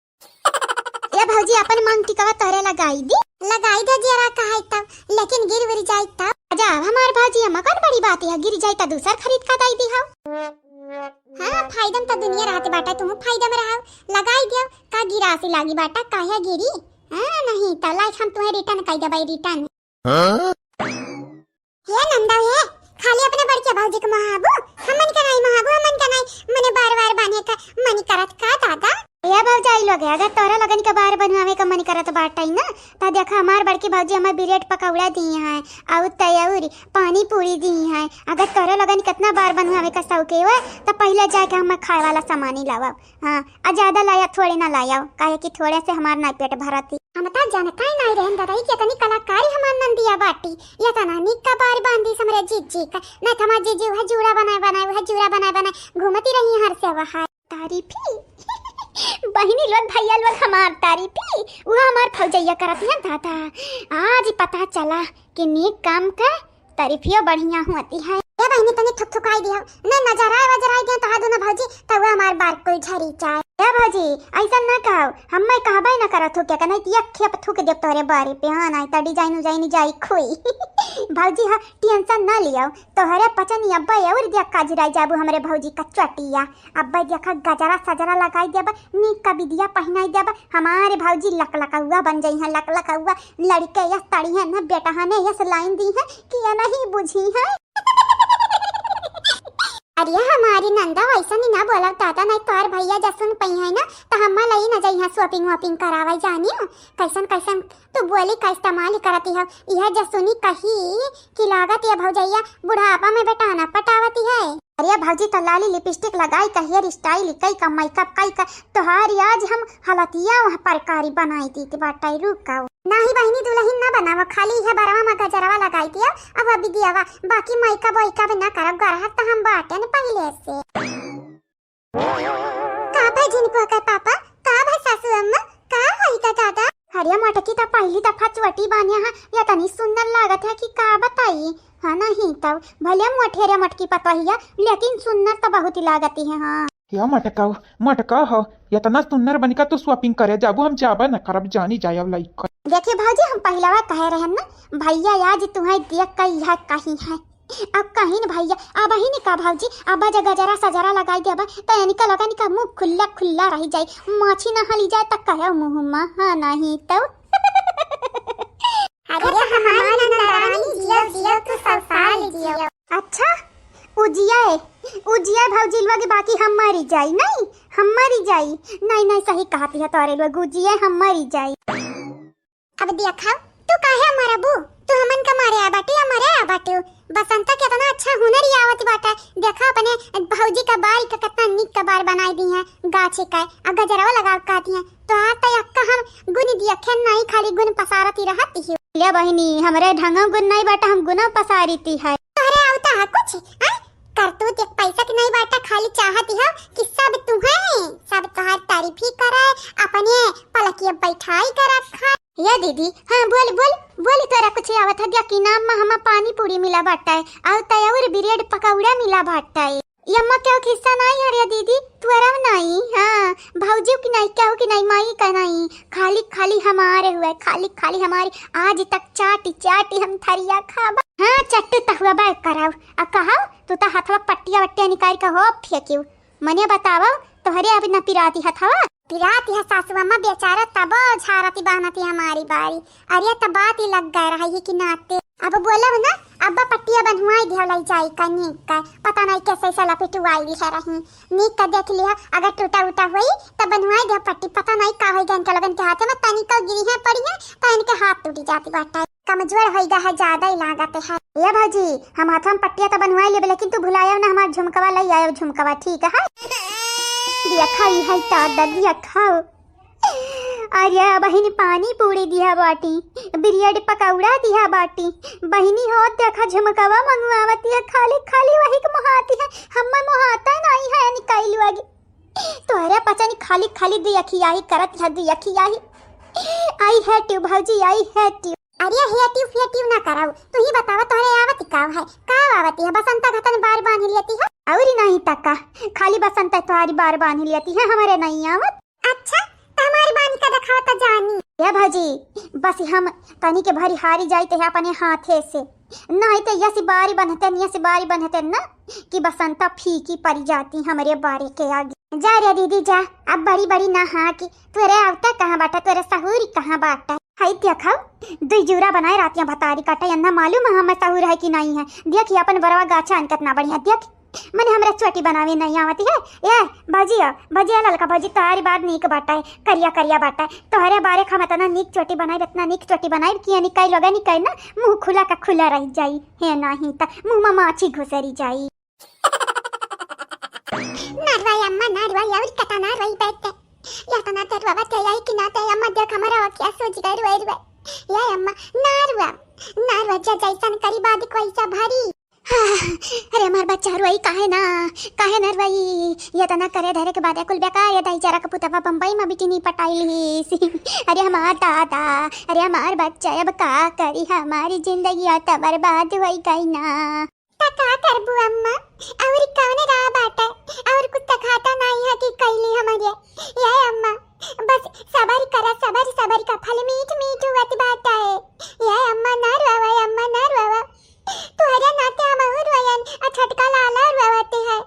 ए भौजी, अपन मांग टिकवा तोहरे लगाई दी। लगाई दे जरा कहे तब, लेकिन गिर विर जाई तब। जा हमार भौजी, हम कौन बड़ी बात है, गिर जाई त दूसर खरीद का दाई दी हो। हाँ, फायदा में त दुनिया रहत बाटे, तुम फायदा में रहो, लगाई दियो, का गिरासी लागी बाटा, काहे गिरी? हाँ, नहीं त लाइक हम तुम्हें return कई देबई, return। हाँ? हे नंदा हे, खाली अपने बड़के भौजी के मोहाबू, हमन के नाई मोहाबू, हमन के नाई, मने बार बार बान्हे का मन करत का दादा? ए भौजाई लोग, अगर तोरा लगन के बार बनवावे का मन करत बाटई ना, त देखा हमार बड़की भौजी हमें ब्रेड पकौड़ा दी हैं, और तयौरी, पानी पूरी दी हैं। अगर तोरा लगन कितना बार बनवावे का शौक है, त पहले जाके हमें खाए वाला सामान ही लावा। हाँ, आ ज्यादा लाया, थोड़े ना लाया, काहे कि थोड़े से हमार ना पेट भरती। हम त जानता ही नहीं रहन दादा, ई कितनी कलाकारी हमार नंदिया बाटी, इतना नीक का बार बांधी हमरे जीजी का, नहीं त हमार जीजी वह जूड़ा बनाए बनाए, वह जूड़ा बनाए बनाए घूमती रही हर से वहार। तारीफी बहिनी लोग, भैया लोग हमार तारीफी, वो हमार फौजैया करत है दादा। आज पता चला कि नीक काम का तारीफियो बढ़िया होती है। ए बहिनी, तनी थुकथुकाई दियो, न नजराए वजराए दियो तोहार दोनों भौजी, त वो हमार बार कोई झरी जाए। ए भौजी, ऐसा ना कहो, हम मैं कहबे ना करत हो क्या, नहीं तो एक खेप थूक देब तोहरे बारे पे। हाँ, नहीं तो design उजाइन जाई खोई। भौजी, हाँ, tension ना लियो, तोहरे पचनी अब्बे और दिया काजुराई जाबू हमरे भौजी का चटिया। अब्बे देखा गजरा सजरा लगाई देबा, नीक का बिदिया पहिनाई देबा, हमारे भौजी लकलकौआ बन जइहैं, लकलकौआ। लड़के यस तड़िहैं न, बेटहने यस लाइन दीहैं कि ये नहीं बुझिहैं। अरे हमारी नंदा, वैसा नहीं ना बोला दादा, नहीं तोहर भैया जसुन पइहैं ना, त हम्मा लई न जइहैं shopping वॉपिंग करावे जानियो। कैसन कैसन तू बोली का इस्तेमाल ही करती है। यह जसुनी कही कि लागत ये भौजैया बुढ़ापा में बेटाना पटावती है। अरे भौजी, त लाली लिपस्टिक लगाई का, hair style कई का, makeup कई का, तोहारी आज हम हलतिया वहाँ परकारी बनाई दी थी बाटाई। रुक आओ। नाही बहिनी, दुलहिन ना बनावा, खाली इहे बरवा मा गजरवा लगाई दियो, अब अभी दियावा, बाकी makeup वैकअप ना करब, गरहत त हम बाटेन पहिले से। का भाई जिनको का पापा, का भाई सासू अम्मा, का होई का दादा? अरे मोटकी त पहली दफा चोटी बान्हे है, एतनी सुंदर लागत है कि का बताई। हाँ नहीं तउ, भले मोटे रे मोटकी पतोहिया, लेकिन सुंदर त बहुत ही लागती है। हाँ। या मटकाऊ, मटका हो, एतना सुंदर बनिका तू shopping करे जाबू, हम जाबा न करब, जानी जाए अब लइका। देखिए भौजी, हम पहिलवा कहे रहन ना, भैया आज तुहैं देख के यह कही है। अब कहीं न भैया, अबहिन का भौजी, अब जे गजरा सजरा लगाई देबा, त इनका लगा इनका मुंह खुल्ला खुल्ला रहि जाई, माछी न हली जाए त कहे मुंह मा, हाँ नहीं तउ। अरे हमारी नंदरानी जियो, जियो, तू सौ साल जियो। अच्छा, उ जिये, उ जिये भौजी लोग, बाकी हम मरी जाई, नहीं, हम मरी जाई। नहीं, नहीं, सही कहती है तोरे लोग, उ जिये, हम मरी जाई। अब देखा, तू काहे मरबू? तू हमन का मारे आ बाटे या मरे आ बाटे? बसंता के इतना अच्छा हुनर ही आवत बाटे। देखा अपने भौजी का बारी का कितना निक का बार बनाई दी है, गाछी का, आ गजरवा लगा का दी है। तोहार त अक्का हम गुन दियखे नहीं, खाली गुन पसारती रहती है। ले बहिनी, हमरे ढंगो गुन नहीं बाटे, हम गुनो पसारती है। तोहरे आवता है कुछ, हैं? करतूत एक पैसा के नहीं बाटे, खाली चाहती हो कि सब तुहैं, सब तोहार तारीफ ही करे, अपने पलकिया बैठाई के रखा। ये दीदी, हाँ बोल, बोल, बोल, तोरा कुछ आवत है? देखी ना अम्मा, हमा पानी पूरी मिला बाटे, और तय और ब्रेड पकौड़ा मिला बाटे। ये अम्मा केहू किस्सा नहीं है रे दीदी, तोरा नहीं, हाँ, भौजी की नहीं, केहू की नहीं, माई का नहीं, खाली खाली हमारे हुए, खाली खाली हमारे। आज तक चाटी चाटी हम थरिया खाबा। हाँ, चट्टू त हुआ बाय कराओ, आ कहो, तू त हथवा पट्टिया वट्टिया निकाल के हो फेंकियो। मने बतावो, तोहरे अब न पिराती हथवा? पिराती है सासू अम्मा, बेचारा तबो झारती बान्हती हमारी बारी। अरे त बात ही लग गए रही कि नाते। अब बोलब ना, अब पट्टिया बन्हवाई दिया लई जाई का नीक का, पता नहीं कैसे से लपेटुआई है रही। नीक का देख लिया, अगर टूटा उटा हुई त बन्हवाई दिया पट्टी, पता नहीं का होई गन के लोगन के हाथे मा तनिको गिरी है पड़ी है त इनके हाथ टूटी जाती बाटे। कमजोर होई गा है, ज्यादा ही लागत है। ए भौजी, हम हाथवा में पट्टिया त बनवाई लेबे, लेकिन तू भुलायव ना हमार झुमकवा लई आयव, झुमकवा, ठीक है? देखा ई है त ददिया खाओ। अरे बहिनी, पानी पूरी दिया बाटी, ब्रेड पकौड़ा दिया बाटी। बहिनी हो देखा झुमकवा मंगवावती है, खाली खाली वही के मोहाती है, हम्मे मोहाता नहीं है, निकाल लगी। तोहरे पचनी खाली खाली दुई अखियाही करत है, दुई अखियाही। I hate you भौजी, I hate you। अरे hate you, hate you ना कराऊ, तू ही बतावा तोहरे आवत का है, का आवत है? बसंता घतन बार बांध लेती है। और नहीं तका, खाली बसंता तोहारी बार बांध लेती है, हमारे नहीं आवत। अच्छा, त हमारी बानी का दिखावा त जानी। ए भौजी, बस हम तनी के भरी हारी जाइत है अपने हाथे से, नहीं त यसी बारी बनते न, यसी बारी बनते न कि बसंता फीकी पड़ी जाती हमरे बारी के आगे। जा रे दीदी जा, अब बड़ी बड़ी ना हाँकी, तोरे आवता कहाँ बाटा, तोरे सहूरी कहाँ बाटा। हई देखा, दुई जूरा बनाए रातियां भतारी काटा, अन्ना मालूम है हमें सहूर है कि नहीं है। देखिए अपन बरवा गाछा अन कितना बढ़िया, देख मने हमरा चोटी बनावे नहीं आवती है। ए भजिया, भजिया ललका भजी, तोहारी बार नीक बाटा है, करिया करिया बाटा है। तोहरे बारे हम इतना नीक चोटी बनाइब, इतना नीक चोटी बनाइब कि यानी कई लोगन कई ना मुंह खुला का खुला रह जाई, है नहीं त मुंह में माछी घुसरी जाई। नरवाई अम्मा, नरवाई, और कटा नरवाई बैठे। या तो ना तेरे बाबा ते आई कि ना ते अम्मा देख हमारा क्या सोच गए रुए रुए। या अम्मा, नरवा, नरवा जा जैसन करी बाद कोई सा भरी। हाँ, अरे हमार बच्चा रुआई काहे ना, काहे ना रुआई? ये तना करे धरे के बाद कुल बेकार, ये दाई जरा के पुतवा बम्बई में बिटिनी पटाई लीस। अरे हमार दादा, अरे हमार बच्चा अब का करी, हमारी जिंदगी तो बर्बाद होई गई ना। त का करबू अम्मा, और कौन राह बाटे, और कुछ तो खाता नहीं है कि कैली हमारे। ये अम्मा, बस सबर करा, सबर, सबर का फल मीठ मीठ हुआ बाटा है। ये अम्मा ना रोवा, अम्मा ना रोवा। तोहरे नाते हम और रोयन, आ छोटका लाला रोवते हैं।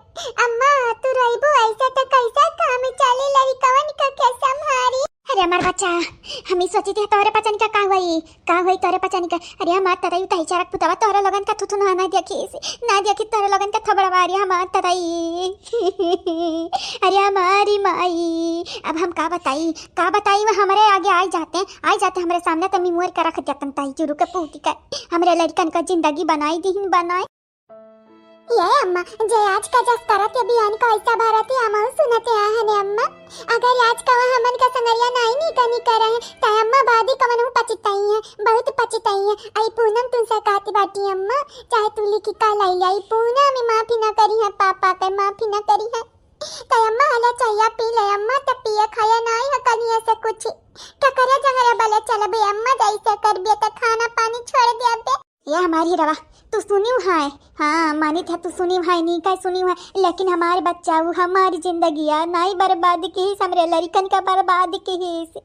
अम्मा, तू रोइबू ऐसे तो कैसे काम चली, लड़िकवन का के संभारी? अरे हमार बच्चा, हम ही सोची थे तोहरे पचन का का हुई, का हुई तोहरे पचन का? अरे हमार तरई उताई चारक पुतवा तोहरे लोगन का थुथुन ना देखी, ना देखी तोहरे लोगन का थबड़वा, अरे हमार तरई। अरे हमारी माई, अब हम का बताई, का बताई, वो हमरे आगे आई जाते, आई जाते हमरे सामने तो मिमुअर का रख देतन ताई चुरू के पूती कर, हमरे लड़कन का जिंदगी बनाई दीहिन बनाई। ये अम्मा, जे आज का जस करत ये बियान का ऐसा भारत ये अम्मा सुनते आ हने अम्मा, अगर आज का वह हमन का संगरिया नाई नी कनी करे, त अम्मा बादी कवन हूँ पचिताई। तैया, आई पूनम तुमसे कहती बाटी अम्मा, चाहे तू लिखी का लाई लाई, पूनम में माफी ना करी है, पापा के माफी ना करी है। तो अम्मा हले चाहिया पी ले अम्मा, तो पिए खाया ना आई है कनिया से कुछ। टकरे जंगरे बले चलबे अम्मा, जैसे करबे तो खाना पानी छोड़ दे अबे। या हमार हीरवा, तू सुनिउ है? हाँ, मानित है तू सुनिउ है, नी का सुनिउ है, लेकिन हमार बच्चा, उ हमार जिंदगिया नाई बर्बाद किहिस, हमरे लड़िकन का बर्बाद किहिस।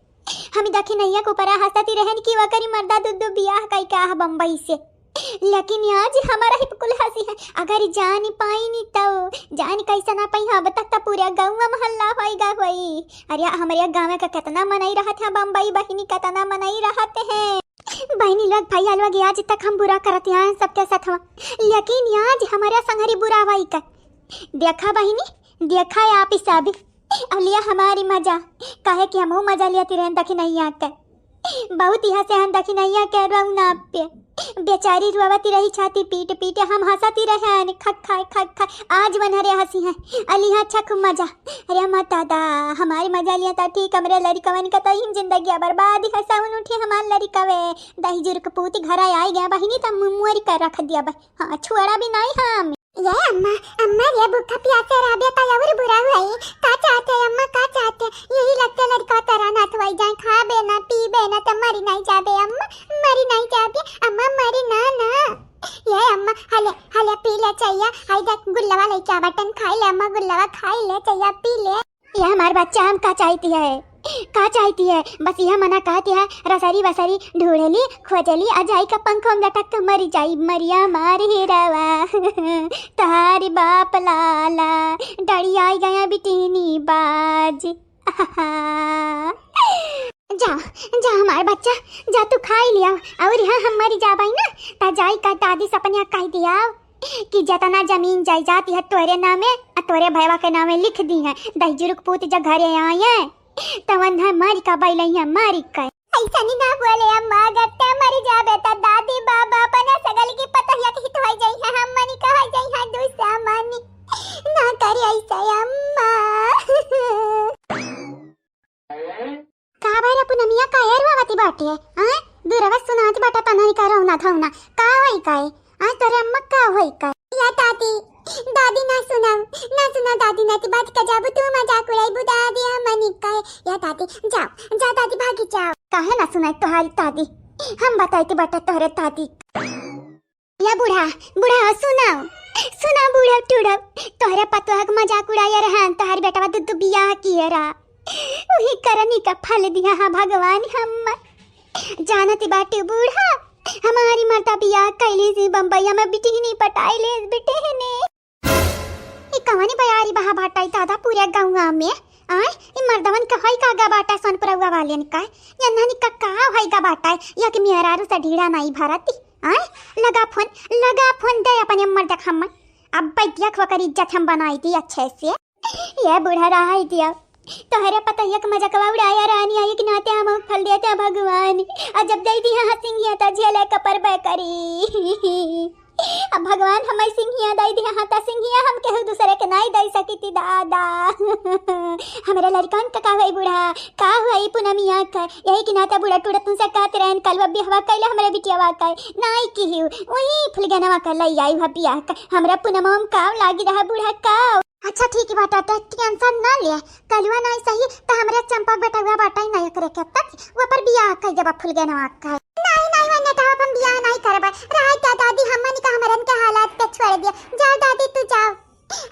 हम दखिनैया के ऊपरा हंसती रहन कि ओकरी मर्दा दू दू बियाह कई के आह बम्बई से, लेकिन आज हमारा ही कुल हंसी है। अगर जान पाई नी तो जान कैसे ना पाई, अब तक तो पूरा गौवा मोहल्ला होई गा होई। अरे हमरे गाँव का कितना मनई रहत है बम्बई बहिनी, कितना मनई रहत है। बहिनी लोग, भैया लोग, आज तक हम बुरा करत आए हैं सबके साथ में, लेकिन आज हमारे संगरी बुरा होई का। देखा बहिनी, देखा आप ही सब, अब लिया हमारी मजा, काहे कि हमहू मजा लिया तिरहन दखिनैया के। बहुत यहाँ से हम दखिनैया के रौना पे बेचारी रोवती रही छाती पीट पीट, हम हंसती रहे खक खाए खक खाए। आज वनहरे हंसी है, अलिहा छक मजा। अरे हमार दादा, हमारी मजा लिया था ठीक, हमरे लड़िकवन का तो इन जिंदगी बर्बाद है। साउन उठी हमार लड़िकवे, दही जुर्क पूती घर आई गया बहिनी, तब मुँह मुअरी कर रख दिया बा। हाँ, छोड़ा भी नहीं हम। ये अम्मा, अम्मा रे भूखा प्यासे रहबे त और बुरा हुई। का चाहते अम्मा, का चाहते? यही लगते लड़का तरह ना थवाई जाए, खाबे ना, पीबे ना, त मरी नहीं जाबे अम्मा, मरी नहीं जाबे अम्मा, मरी ना ना। ये अम्मा, हले, हले पी ले चाहिया, हाय देख गुल्लवा लेके आ बटन, खाई ले अम्मा, गुल्लवा खाई ले चाहिया, पी ले। ये हमार बच्चा, हम का चाहती है, का चाहती है? बस यह मना कहती है, रसरी बसरी ढूंढली, खोजली, आ जाई का पंखों में लटक के मरी जाई, मरिया मार हीरावा। तहारी बाप लाला, डरी आई गया बिटिनी बाज। जा, जा हमार बच्चा, जा तू खाई लिया। और हाँ, हम मरी जाबाई ना, ता जाई का दादी सपनिया कह दिया कि जतना जमीन जायदाद है तोरे नामे, आ तोरे भैया के नामे लिख दी है। दही जुर्क पूत जब घरे आए, तवन है मारी का बैलैया, मारी का। ऐसा नहीं ना बोले अम्मा, अगर ते मरी जाबे त दादी बाबा अपने सगल की पतहिया के हित होई जाई है, हम मनी का होई जाई है दुश्मनी। ना करी ऐसा अम्मा। का भाई रे पूनमिया, का एरवावती बाटे? आय, दूरवा सुनात बाटा तनही का रौना धौना। का होई का है? आय, तोरे अम्मा का होई का है? या दादी, दादी ना सुनाओ, ना सुना दादी, ना ती बात का जाबू तू मजाक उड़ाई बु दादी, हम मनी का है। या दादी, जाओ, जा दादी, भागी जाओ। काहे ना सुनाई तोहारी दादी? हम बताई ती बाटा तोहरे दादी। या बूढ़ा, बूढ़ा, सुनाओ, सुना बूढ़ा टूढ़ा, तोहरे पतोह के मजाक उड़ाया रहन, तोहर बेटवा दू दू बियाह किए रहा, वही करनी का फल दिया हा भगवान। हम जानती बाटी बूढ़ा, हमारी मर्दा बियाह कैली सी बम्बैया में, बिटिहनी पटाई ले, बिटिहनी। ई कवनी बयारी बहा बाटाई दादा पूरे गौवा में। आय, ई मर्दवन के होई का गा बाटा सोनपुरवा वालेन का? यन्हनी का का होई गा बाटा? या कि मेहरारू से ढीड़ा नाई भरती। आय, लगा फोन, लगा फोन दे अपने मर्द के हम। अब बैठिया खो कर इज्जत हम बनाई दी अच्छे से। ये बूढ़ा रहा है दिया। तोहरे पतोहिया के मजाकवा उड़ाया रानी, आई के नाते हम फल देते हैं भगवान। और जब दे दी हाँ सिंघिया तो झेले कपर बे करी। अब भगवान हमें सिंघिया दे दिया, हाँ, त सिंघिया हम केहू दूसरे के नाई दे सकी थी दादा। हमरे लड़कन का का हुई बूढ़ा, का हुई पूनमिया का? यही के नाते बूढ़ा टूढ़ा तुमसे कहत रहन, कल वो बियाहवा कैले हमरे बिटियावा का, नाई की ही, वही फुलगनवा का लई आई हुआ बियाह का। हमरा पूनमवा में काम लागी रहा बूढ़ा का। अच्छा ठीक बाटा, ते टेंशन ना ले, कलुआ नाई सही त हमरे चंपा बेटा हुआ बाटा ही नाई करे के तक वो पर बियाह कर देबा फुलगनवा का। नाई, नाई, वो नेटवा अपन बियाह नाई करबा। रहा क्या दादी, हमनी का हमरन के हालात पे छोड़ दिया। जाओ दादी, तू जाओ।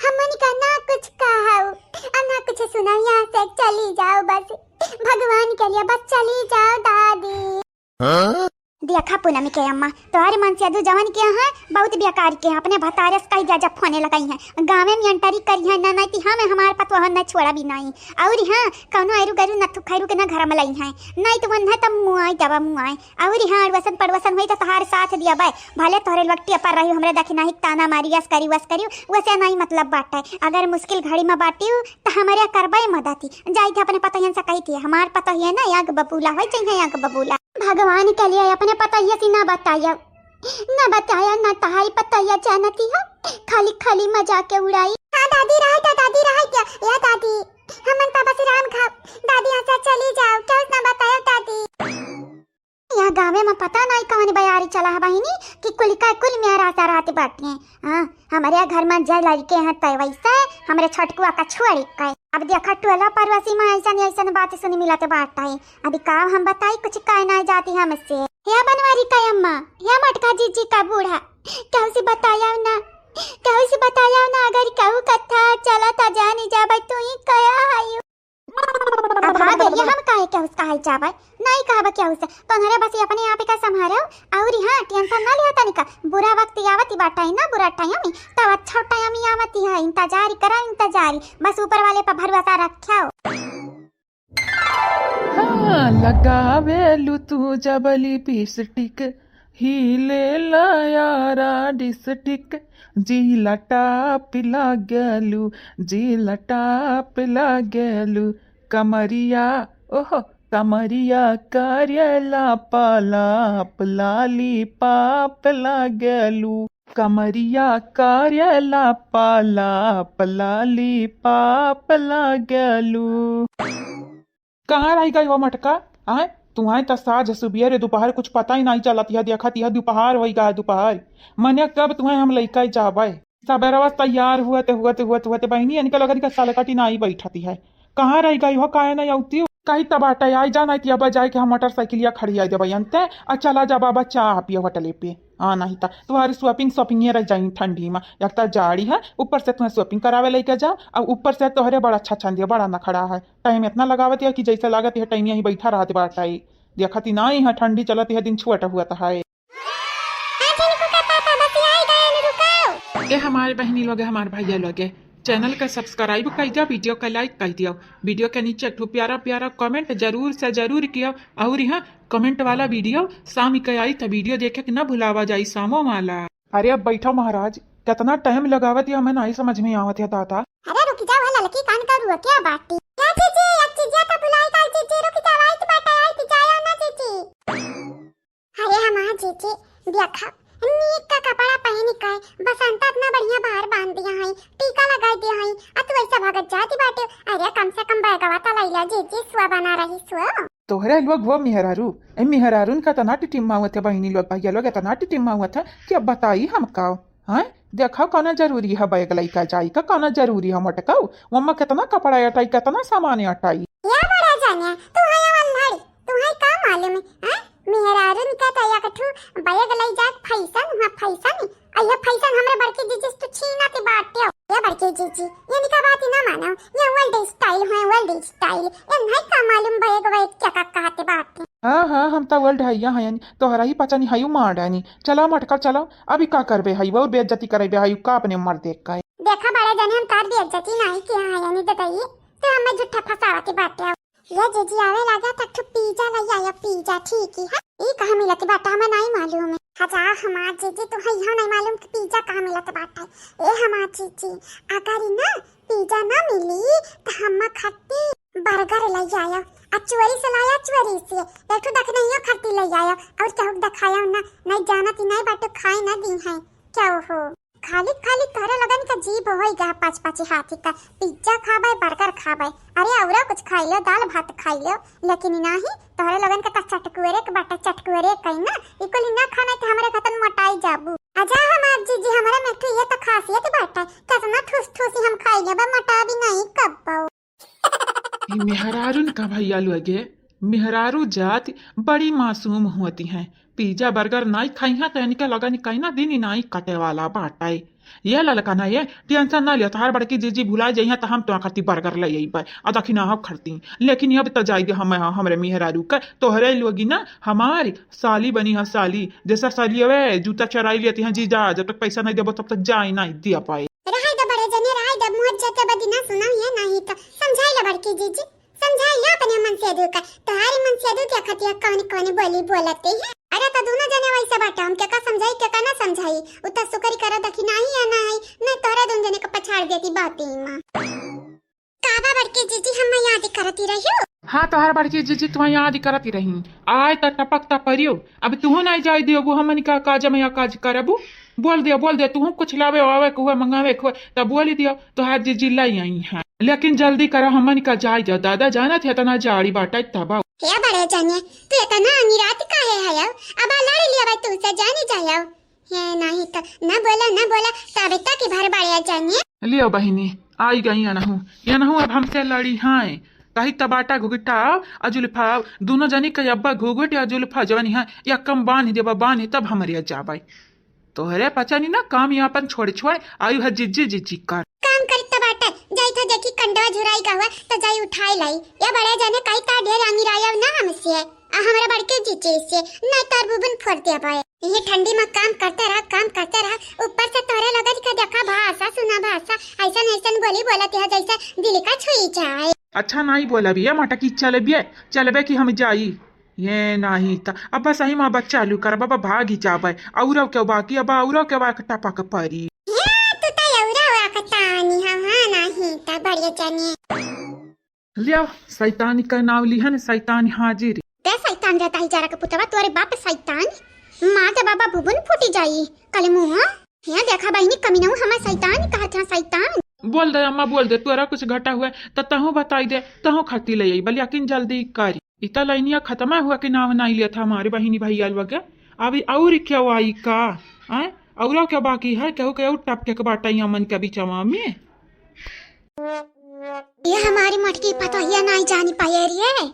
हमनी का ना कुछ कहू, आ ना कुछ सुनाओ, यहाँ से चली जाओ बस। भगवान के लिए बस चली जाओ दादी। हाँ? देखा पूनमी के अम्मा, तोहरे मन से दू जवन के हैं, बहुत बेकार के हैं, अपने भतारे से कही जा, जब फोने लगाई हैं, गाँवे में एंट्री करी हैं, ना, नहीं ती हमें हमार पतोह न छोड़ा भी नहीं। और हाँ, कौनो ऐरू गैरू नथु खैरू के ना घर में लाई हैं, नहीं तो वन्हे तब मुआई दबा मुआई। और हाँ, अड़वसन पड़वसन होई तो तहार साथ दिया बाय, भले तोहरे लट्टिया पर रही, हमरे दखिनाही ताना मारी, यस करी, वस करी, वसे नहीं मतलब बाटे। अगर मुश्किल घड़ी में बाटी त हमरे करबे मदती। जाई थे अपने पतोहियन से कही थी, हमार पतोहिया ना आग बबूला होई चाहिए, आग बबूला। भगवान के लिए अपने पतोहिया से ना बताया, ना बताया, ना तहारी पतोहिया जानती हो, खाली खाली मजाक के उड़ाई। हाँ दादी, रहा क्या दादी, रहा क्या? या दादी, हमन पापा से राम खाओ, दादी यहाँ से चली जाओ, क्या ना बताया दादी? या गाँवे मा पता नाई कवन बयारी चला है बहिनी, कि कुल का कुल मेहरारू रहत बाटिए। हाँ, हमरे घर मा जे लड़के हैं तय वैसे, हमरे छोटकुआ का छोड़ी के। अब देखा टोला पड़ोसी मा ऐसन ऐसन बात सुनी मिलत बाटे। अभी का हम बताई, कुछ कहे नाई जाती हमसे। हे बनवारी का अम्मा, हे मटका जीजी का बूढ़ा, केहू से बताया ना, केहू से बताया ना, अगर केहू कथा चला ता जानी जाबे तू ही कया है। अब हाँ गइया, हम काहे केहू से कहल जाबे? नाई कहबे केहू से। तोहरे बस अपने आप का संभारो। और हाँ, tension ना लिया तनिका। बुरा वक्त आवत ही बाटे ना, बुरा time ही। तब अच्छा time ही आवत ही है। इंतजार करा, इंतजार। बस ऊपर वाले पर भरोसा रखो। हाँ, लगावेलू तू जब लिपस्टिक, हिले ला यारा डिस्टिक, जिला टाप लागेलू, जिला टाप लागेलू, कमरिया, ओहो, कमरिया करेला पलाप, लाली पाप लागेलू, कमरिया करेला पलाप, लाली पाप लागेलू। कहाँ रहि गई हो मटका? आय, तुहैं त साँझ सुबेरे दुपहर कुछ पता ही नाई चलत है, देखत है दुपहर होइ गा है, दुपहर। मने कब तुहैं हम लइके जाबै? सबेरवा से तैयार हुअत, हुअत, हुअत, हुअत बहिनी, इनके लोगन के साल कटी नाई बैठत है। कहाँ रहि गई हो, काहे नाई अउती? कही त बाटे, आई जा, नाई त अब जाए के हम मोटरसाइकिलिया खड़ियाई देबै अंते, आ चला जा बाबा चाह पियो होटले पे। हाँ, नाहीं त तुहारी shopping, shopping ये रह जाई ठंडी मा। एक त जाड़ी है, ऊपर से तुहैं shopping करावे लइके जाओ, और ऊपर से तोहरे बड़ा अच्छा छंदिया, बड़ा नखड़ा है। Time इतना लगावत है कि जैसे लागत है time यहीं बैठा रहत बाटे। देखत ही नाई है, ठंडी चलत है, दिन छोट हुअत है। हाँ, झिनकू का पापा, बस आई गए, रुको। ए हमारे बहिनी लोग, हमारे भैया लोग, channel का subscribe कर दिया, video का like कर दिया, video के नीचे एक ठो प्यारा प्यारा comment जरूर से जरूर किया। और यहाँ comment वाला video शाम के आई त video देखे के ना भुलावा जाई, शामो वाला। अरे अब बैठो महाराज, कितना time लगावत है, हमें नाई समझ में आवत है दादा। अरे रुक जाओ, है ललकी कान का रुआ क्या बाटी? क्या जीजी, एक चीजिया का बुलाई का जीजी, रुक जाओ, आई बाटा, आई जाओ ना जीजी। अरे हमार जीजी, देखा, नीक का कपड़ा पहनी के, बसंता इतना बढ़िया बार बांध दिया है, टीका लगाई दिया है, आ तू ऐसा भगत जाती बाटे। अरे कम से कम बैगवा त लैला जीजी, सुआ बना रही सुआ। तोहरे लोग वो मेहरारू, ए मेहरारून का इतना टिटिम्मावत है बहिनी लोग, भैया लोग इतना टिटिम्मावत है कि अब बताई हम का। हाँ, देखा कौना जरूरी है बैग लैका जाई का, कौना जरूरी है मटकाऊ, वम्मा कितना कपड़ा अटाई, कितना सामान अटाई। या बड़ा जानिया, तू है अल्हड़ी, तुहैं का मालूम है, हैं? मेहरारून का त एक ठू बैग लई जात फैशन, हाँ फैशन। आ यह फैशन हमरे बड़की जीजी से तू छीनत बाटे। ये बड़की जीजी, इनका बात ही ना मानो, ये old style है, old style। इन्हें का मालूम बैग वैग क्या का कहत बाटे। हाँ, हाँ, हम त old हइया हैं, तोहरा ही पचा नहीं हयू मार डानी। चला मटका चला, अभी का करबे हई, और बेइज्जती करबे हई, का अपने मर्दे का है। देखा बड़े जने हम तार बेइज्जती नहीं किया है, यानी ददाई, तो हमें झूठा फंसावत बाटे। ये जीजी आवे लागा त एक ठो pizza लई आया, pizza, ठीक ही है। ई कहाँ मिलत बाटा, हमें नहीं मालूम है। हजा हमार जीजी, तुहैं इहो नहीं मालूम कि pizza कहाँ मिलत बाटा। ए हमार जीजी, अगर ई ना pizza ना मिली त हम खाती burger लई आया, आ चोरी से लाया, चोरी से एक ठो दखनहियो खाती लई आया, और केहू के देखाया ना, नहीं जानत ही नहीं बाटू, खाए ना दी है। क्या हो? खाली खाली तोहरे लोगन का जीभ होई गा पाँच पाँच हाथी का। Pizza खाबे, burger खाबे, अरे औरो कुछ खाई लो, दाल भात खाई लो, लेकिन नाही, तोहरे लोगन का त चटकुरे के बाटे, चटकुरे कहीं ना, ई कुल ना खाना त हमरे खतन मोटाई जाबू। अच्छा हमार जीजी, हमरे में एक ठो ये त खासियत बाटे, कितना ठूस ठूसी हम खाई लेबे, मोटा भी नहीं कब्बो। ई मेहरारून का भैया लोगे, मेहरारू जात बड़ी मासूम होती हैं। Pizza burger नाई खाई हैं त इनके लगन कहीं ना दिन ही नाई कटे वाला बाटे। ये ललका ना, ये tension ना लिया, तोहार बड़की जीजी भुला जाई हैं त हम तोहार खातिर burger ले अइबे। आ दखिना हम खरती, लेकिन अब त जाई दे हम, हमरे मेहरारू का, तोहरे लोगी ना हमारी साली बनी है साली। जैसा साली अवे जूता चोराई लेती हैं जीजा, जब तक पैसा नहीं देबो तब तक जाए नहीं दिया पाए। रहाई द बड़े जने, रहाई द, मुँह जते बदी ना सुनाओ ये नाही तो। समझाई ला बड़की जीजी, समझाई ला अपने मनसेधू का। तोहारी मनसेधू क्या खतिया कौन कौन बोली बोलते हैं? अरे तो दोनों जने वैसे बाटे, हम क्या का समझाई, क्या का ना समझाई? उतना शुक्र करा दखी नाही या ना आई, नहीं तोहरा दोनों जने का पछाड़ देती बाती माँ। का बा बड़की जीजी, हम याद करती रहियो? हाँ, तोहार बड़की जीजी तुम्हें याद करती रही। आय त टपक त परियो। अब तुहू नहीं जाई दियो, वो हमन का काज में या काज करबू। बोल दे, बोल दे, तुहू कुछ लावे आवे के हुए, मंगावे के हुए, तब बोल दियो, तोहार जीजी लाई आई हैं। लेकिन जल्दी करा, हमन का जाई दियो। दादा जानत है, तना जाड़ी बाटा तब। हे बड़े जने, तू इतना अनिरात काहे हयव? अब लड़ लिया भाई तुमसे, जानी जायव। हे नहीं तो न बोला, न बोला, तब तक भर बड़े जने। लियो बहिनी, आई गई अनहु, अनहु अब हमसे लड़ी हैं। कही तबाटा घुघुटाव, अजुल्फाव, दोनों जनी के अब्बा घुघुट या अजुल्फा जवनी है, या कम बांध देबा, बांध तब हमरे जाबै। तोहरे पचनी ना काम, ये अपन छोड़ छोड़ आयु है जिज्जी जिज्जी कर। काम करत बाटे, जाई था देखी कंडवा झुराई का हुआ, तो जाई उठाई लाई। या बड़े जने कही ता ढेर आंगी रायव ना हमसे, आ हमरा बड़के जिज्जी से, ना तार बुबन फोड़ दे भाई। ये ठंडी में काम करते रहा, काम करते रहा, ऊपर से तोहरे लोगन का देखा भाषा, सुना भाषा, ऐसन ऐसन बोली बोलत है जैसे दिल का छुई जाए। अच्छा नहीं बोला बिया, मटकी चले बिया, चलबे कि हम जाई। ये नाही त अब बस अही मा बच्चा लू कर बाबा भागी जाबे। औरव के बाकी अब औरव के बाक टपक परी। हे, तू त औरव आकतानी हम, हाँ नाही त बढ़िया जानी। लिया, शैतानी का नाव लिहन, शैतान हाजिर। ते शैतान रहता ही जरा के पुतवा, तोरे बाप शैतान। मार दे बाबा भुबुन फूटी जाई। कले मुँह। हे देखा बहिनी, कमीनऊ हमार शैतान कहत है, शैतान। बोल दे अम्मा, बोल दे, तोरा कुछ घटा हुआ त तहूँ बताई दे, तहूँ खटी ले आई, बलियाकिन जल्दी करी। इता लाइनिया खत्म हुआ के नाव नहीं लिया था हमारे बहिनी भैया लोग। अभी और क्या आई का? आय? और क्या बाकी है? केहू केहू टपके के बाटा यहाँ मन के बिचवा में। ये हमारी मटकी पतोहिया नहीं जानी पाए रे।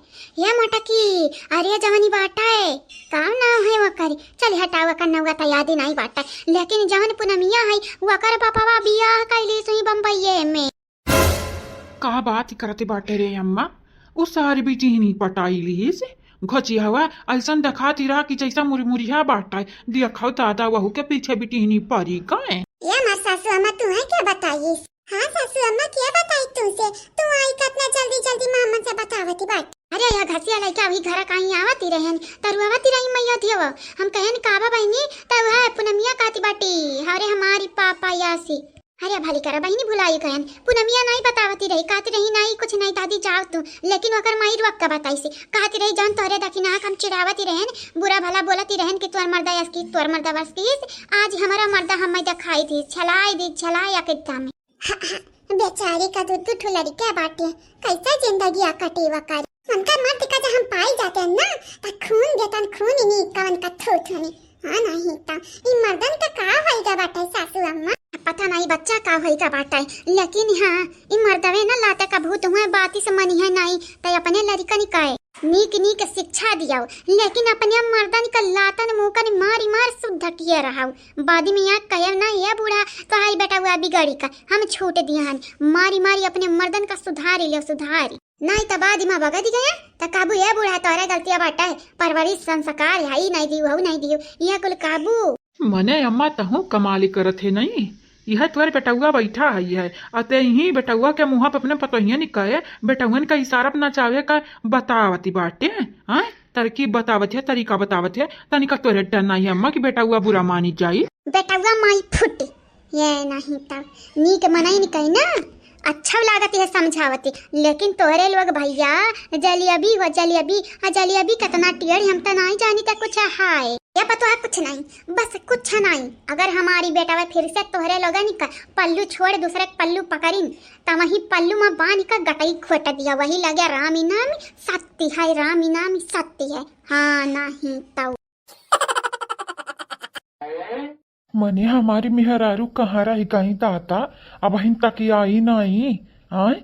ये मटकी, अरे जवनी बाटा है, का नाव है वकर? चल हटावा का नौवा त याद ही नहीं बाटा। लेकिन जवन पुनमिया है, वकर पापा बियाह कैली सुई बम्बई में। का बात करत बाटे रे अम्मा? उ सारी बिटिहनी पटाई लिहिस। घोची हवा ऐसन देखाती रहा कि जैसा मुरमुरिया बाटा। देखो दादा, वहू के पीछे बिटिहनी परी गए। ये हमार सासू अम्मा, तू है क्या बताइस? हाँ सासू अम्मा, क्या बताई तुमसे? तू आई कितना जल्दी जल्दी मामन से बतावती बाटे। अरे यह घसिया लइका अभी घर कहीं आवती रहन, तरुआवती रही मैया धियो। हम कहन काबा बहिनी, तब है पुनमिया कहती बाटी, हरे हमारी पापा यासी। अरे भली करा बहिनी, भुलाई गयन। पुनमिया नाई बतावती रही, कहती रही, "नाई, कुछ नाई दादी, जाओ तू।" लेकिन ओकर माई रुक के बताई से, कहती रही, "जौन तोहरे दखिना हम चिढ़ावती रहन, बुरा भला बोलती रहन कि तोर मर्दा यस की, तोर मर्दा वस की, आज हमारा मर्दा हमें दिखाई दी, छलाई दी, छलाई एकदम।" बेचारी का दू दू ठो लड़का बाटे, कैसे जिंदगी कटी वकर। उनका मर्द का जब हम पाई जाते हैं ना, त खून देतन, खून ही नहीं कवन का थू थू नहीं। हाँ, नहीं त ई मर्दन का का होइगा बाटे सासू अम्मा? पता नहीं बच्चा का होइगा बाटे, लेकिन हाँ, ई मर्दवे न लाते का भूत हुए बाती से मनी है नहीं, त अपने लड़कन का नीक नीक शिक्षा दियाओ, लेकिन अपने मर्दन का लातन मुकन मारी मार शुद्ध किए रहाओ। बाद में यहाँ कहे ना, "ये बूढ़ा, तोहारी बेटा हुआ बिगड़ी का, हम छूट दिया हन।" मारी मारी अपने मर्दन का सुधारी लियो, सुधारी। नाई त बाद में बगद गया, त काबू ये बूढ़ा तोहरे गलतिया बाटे, परवरिश संस्कार है, ई नहीं दियो, हऊ नहीं दियो, ये कुल काबू। मने अम्मा तहूँ कमाली करत है नहीं, यह तोहर बेटउआ बैठा है, यह अते ही बेटउआ के मुँह पे अपने पतोहिया निकाय, बेटउअन का इशारा पे नचावे का बतावती बाटे, हाँ? तरकीब बतावत है, तरीका बतावत है, तनिका तोरे डर नहीं है अम्मा कि बेटउआ बुरा मानी जाई। बेटउआ माई फुट, ये नहीं तब नीक मनई न कही ना, अच्छा लागत है समझावती, लेकिन तोहरे लोग भैया जलेबी हो जलेबी, आ जलेबी कितना टेढ़ हम त नहीं जानी त कुछ हाय। ये पतोहा कुछ नहीं, बस कुछ नहीं। अगर हमारी बेटवा फिर से तोहरे लोगन का पल्लू छोड़ दूसरे के पल्लू पकड़िन, त वही पल्लू में बांध का गटई खोट दिया, वही लगे राम इनामी सत्य है, राम इनामी सत्य है। हाँ, नहीं तो। मने हमारी मेहरारू कहाँ रह गई दादा, अबहिन तक आई नहीं। आय,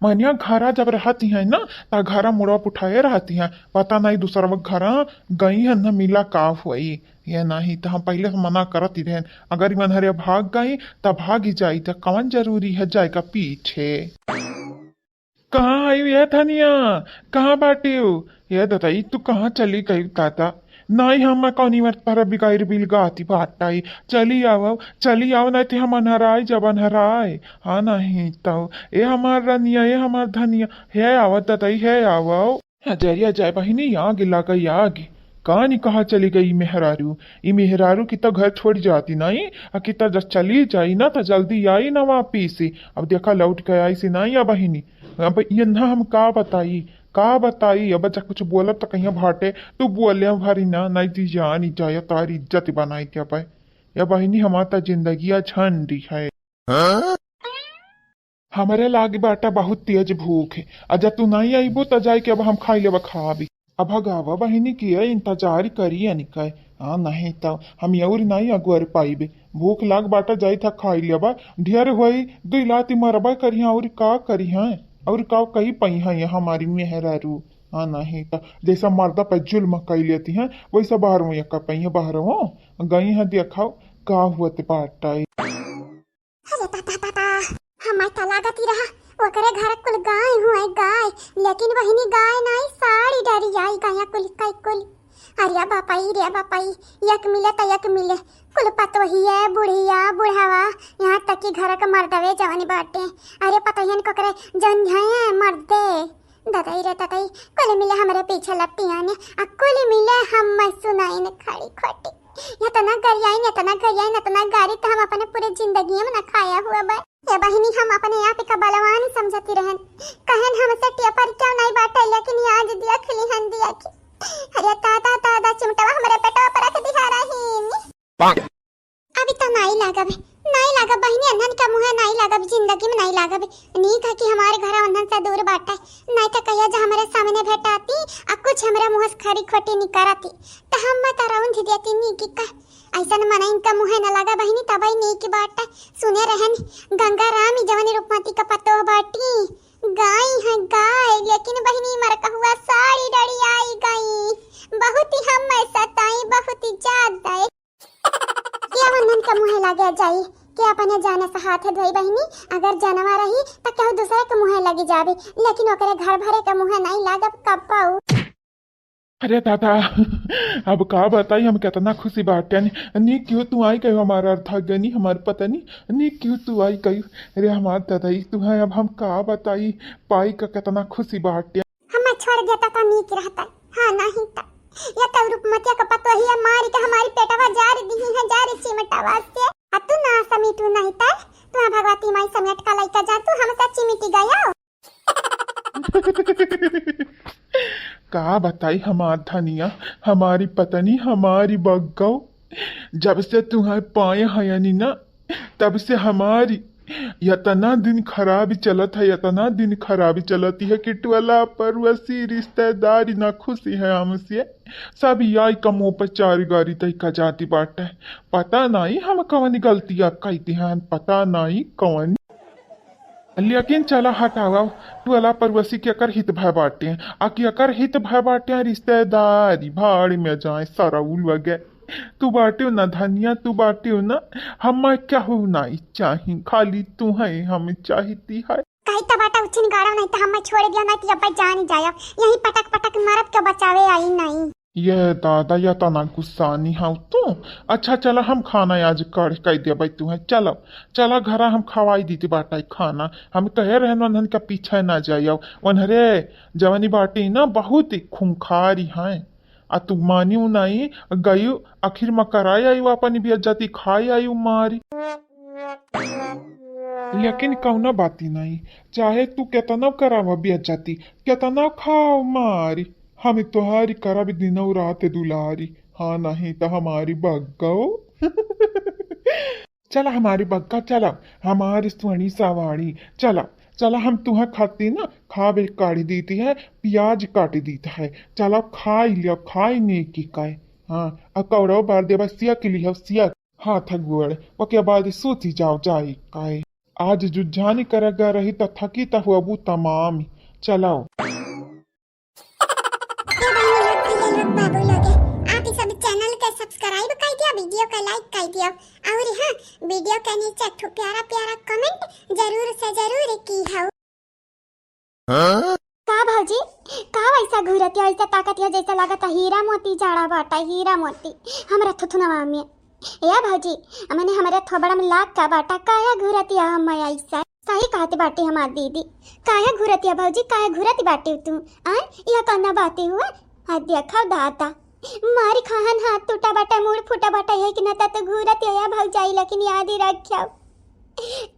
मनिया घरा जब रहती है ना, त घरा मुड़वा उठाए रहती है, पता नहीं दूसरा वक्त घरा गई है न मिला का हुई। ये नहीं त हम पहले से मना करत ही रहन, अगर इमन हरिया भाग गई त भागी जाई, त कौन जरूरी है जाए का पीछे। कहाँ आयु ये धनिया, कहाँ बाटिउ? ये दादा, ई तू कहाँ चली गई दादा? नाई हम कौनी मत पर बिगाड़ बिल गाती बाटाई। चली आवो, चली आवो, नहीं ते हम अनहराई जब अनहराए। हाँ नहीं तो, ए हमार रनिया, ए हमार धनिया, हे आवो दादा, हे आवो। हजरिया जाए बहिनी, आग लागा आग। कहानी कहाँ चली गई मेहरारू? ई मेहरारू की तो घर छोड़ जाती नहीं, आ की तो जब चली जाई ना तो जल्दी आई ना वापिस। अब देखा लौट के आई से नहीं आ बहिनी। अब यन्हा हम का बताई, का बताई? अब बच्चा कुछ बोलब त कहिया भाटे, तू बोले भरी ना, नहीं दी जान, ई जाया तारी इज्जत बनाई के अब। या बहिनी, हमार त जिंदगिया झंडी है। हमरे लागी बाटा बहुत तेज भूख है, आ जब तू नहीं आईबो त जाए के अब हम खाई लेबा खाबी। अब भगावा बहिनी किया इंतजार करी अनिका। हाँ, नहीं तो हम अउर नहीं अगुअर पाइबे। भूख लाग बाटा, जाई था खाई लेबा। ढेर होई, दुई लाती मरबा करी हैं, अउर का करी हैं? अउर का कही पई हैं ये हमारी मेहरारू? हाँ, नहीं तो जैसा मर्दा पे जुल्म कई लेती हैं, वैसा बाहर में कर पई हैं, बाहर हो गई हैं, देखाओ का हुआ ते बाटा। अरे ताता, ताता, हमार त लागत ही रहा, ओकरे घर कुल गाय हुए, गाय, लेकिन बहिनी गाय नाई, साड़ी डरी आई गया कुल, कई कुल। अरे बापाई, रे बापाई, एक मिले त एक मिले, कुल पतोहिया, बुढ़िया, बुढ़ावा, यहाँ तक कि घर के मर्दवे जवानी बाटे। अरे पतोहियन कोकरे जन है मर्दे। ददई रे ददई, कुल मिले हमरे पीछे लपटियाने, आ कुल मिले हम सुनाइन खड़ी खोटी। इतना गरियाइन, इतना गरियाइन, इतना गारी त हम अपने पूरे जिंदगी में न खाया हुआ बा। ये बहिनी, हम अपने आप का बलवान समझती रहन, कहन हमसे टेपर क्यों नहीं बाटे, लेकिन आज देख लिहन दिया कि अरे ताता, ताता चिमटवा हमरे पेटवा पर रख दिहा रहीन। अभी तो नाई लागब, नाई लागब बहिनी, अन्हन का मुँहे नाई लागब, जिंदगी में नाई लागब। नीक है कि हमारे घर अन्हन से दूर बाटे, नाई तो कहिया जा हमरे सामने भेटाती, आ कुछ हमरे मुँह से खरी खोटी निकरती, तो हम मत रौंद देती नीक का। ऐसन मनइन का मुँहे न लगा बहिनी, तबई नीक बाटे। सुने रहन, गंगा राम ही जवन रूपमती का पतोह बाटी, गाय है गाय, लेकिन बहिनी मरकहुआ साड़ी डरी आई गई, बहुत ही हम सताई, बहुत ही ज्यादा। के वंदन के मुँहे लागे जाई, के अपने जाने से हाथ धोई बहिनी, अगर जनवा रही त केहू दूसरे के मुँहे लगी जाबे, लेकिन ओकरे घर भरे के मुँहे नहीं लागब कब्बऊ। अरे दादा, अब का बताई हम, कितना खुशी बाटे। नी क्यों तू आई कहो हमारा अर्थ गनी, हमार पता नहीं, नी क्यों तू आई कहो। अरे हमार दादा, ई तू है, अब हम का बताई, पाई का कितना खुशी बाटे। हमें छोड़ देता तो नीक रहता। हाँ, नहीं तो। ये तो रूपमतिया का पतोहिया मारी के हमारी पेटवा जार दी है, जार चिमटवा से। आ तू ना समीटू नहीं तो, तू भगवती माई समेट का लइका जा, तू हमसे चिमिटी गया। का बताई हमार धनिया, हमारी पत्नी, हमारी बग्गो, जब से तुम्हें पाए हैं यानी ना, तब से हमारी इतना दिन खराब चलत है, इतना दिन खराब चलत है कि टोला पड़ोसी रिश्तेदारी ना खुशी है हमसे, सब आई का मुँह पर चार गारी तई का जाती बाटे। पता नहीं हम कवन गलतिया कइती हैं, पता नहीं कवन। लेकिन चला हटावा, टोला पड़ोसी के एकर हित भय बाटे, आ कि एकर हित भय बाटे रिश्तेदारी भाड़ में जाए सरऊ लगे। तू बाटे ना धनिया, तू बाटे ना, हमें केहू नहीं चाही, खाली तू है हम चाहती है। कही तो बाटा उछिन गाड़ो, नहीं तो हमें छोड़ दिया, नहीं तो अब जान ही जायब, यही पटक पटक मरब के बचावे आई नहीं। ये दादा, या तना गुस्सानी हाउ तू। अच्छा चला, हम खाना आज कड़ कई देबै तू है। चलो, चला घरा हम खवाई दीती बाटा खाना। हम कहे रहन वंधन का पीछे ना जाइयो। वन्हरे जवानी बाटी ना बहुत ही खूंखारी हैं। आ तू मानियो नहीं, गयू आखिर में कराई आई अपन बेइज्जती, खाई आई मारी। लेकिन कौनो बाती नहीं, चाहे तू केतना करावा बेइज्जती, केतना खाओ मारी, हम तोहारी करब दिनौ रात दुलारी। हाँ, नहीं तो हमारी बग्गो। चला हमारी बग्गा, चला हमारी स्वणी सवारी, चला, चला हम तुहा खाती ना खाबे काट दीती है, प्याज काट दीता है, चला खाई लिया, खाई ने की काय। हाँ, अकौड़ो बार देवा सिया के लिए सिया। हाथ गोड़, ओके बाद सूती जाओ जाई काय। आज जुझानी करगा रही त थकी त हुआबू तमाम। चलाओ। ए बहिनी लोग, भैया लोग, बाबू लोग, आप ई सब चैनल के सब्सक्राइब कर दिया, वीडियो के लाइक कर दिया, और हाँ, वीडियो के नीचे एक ठो प्यारा प्यारा कमेंट जरूर से जरूर की हो। का भौजी, का वैसा घूरतिया, ऐसा ताकतिया जैसा लागत हीरा मोती जाड़ा बाटा, हीरा मोती हमरा थुथुनवा में। ए भौजी, मने हमरे थोबड़ा में लाग का बाटा, काहे घूरतिया हम ऐसा? सही कहत बाटे हमार दीदी। काहे घूरतिया भौजी, काहे घूरत बाटे तू? आय, यह कौना बाते हुआ? आ देखा दादा, मारी खाहन हाथ टूटा बाटे, मूड़ फूटा बाटे, यही के नाता तो घूरतिया भौजाई, लेकिन याद ही रखियो।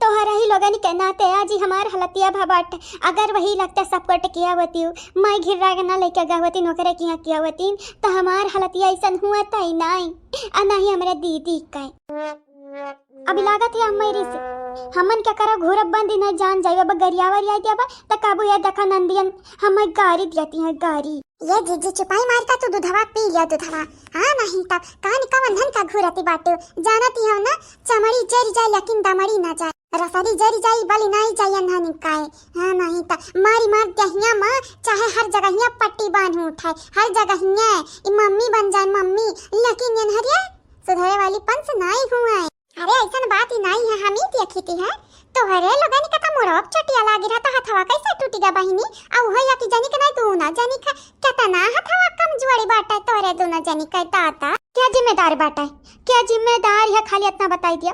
तोहरा ही लोगन के नाते आज ही हमार हालतिया भा बाटे। अगर वही लगता सपोर्ट किया होती, मैं घिर्रा के ना लेके गवती नौकरे किया किया होती, तो हमार हालतिया ऐसन हुआ तई नाई, आ ना ही हमरे दीदी के। अभी लागत है अम्मा री से, हमन क्या करो घोर बंद न जान जाए, अब गरिया वरिया दिया बा, त काबू या देखा नंदियन हमें गारी दियाती हैं, गारी। ये जीजी चुपाई मार का तू दूधवा पी लिया दूधवा। हाँ नहीं तब कान का वंधन का घूरती बाटू। जानती हो ना, चमड़ी जरी जाए लेकिन दमड़ी ना जाए, रसरी जरी जाए बलि नाई जाए अन्हनी काए। हाँ नहीं तब मारी मार दहिया माँ, चाहे हर जगहिया पट्टी बांध उठाए, हर जगहिया ई मम्मी बन जाए मम्मी। लेकिन एनहरिया सुधरे वाली पंच नाई हुआ है। अरे ऐसन बात ही नाई है, हम ही देखी थी है। तोहरे लोगन के तो मुड़वा चटिया लागी रहा तो हथवा कैसे टूटी गा बहिनी? आ उहे या कि जनी के नाई तू ना जनी का, केतना हथवा कमजोरी बाटे तोहरे दोनों जनी के दादा। क्या जिम्मेदार बाटे? क्या जिम्मेदार है? खाली इतना बताई दिया,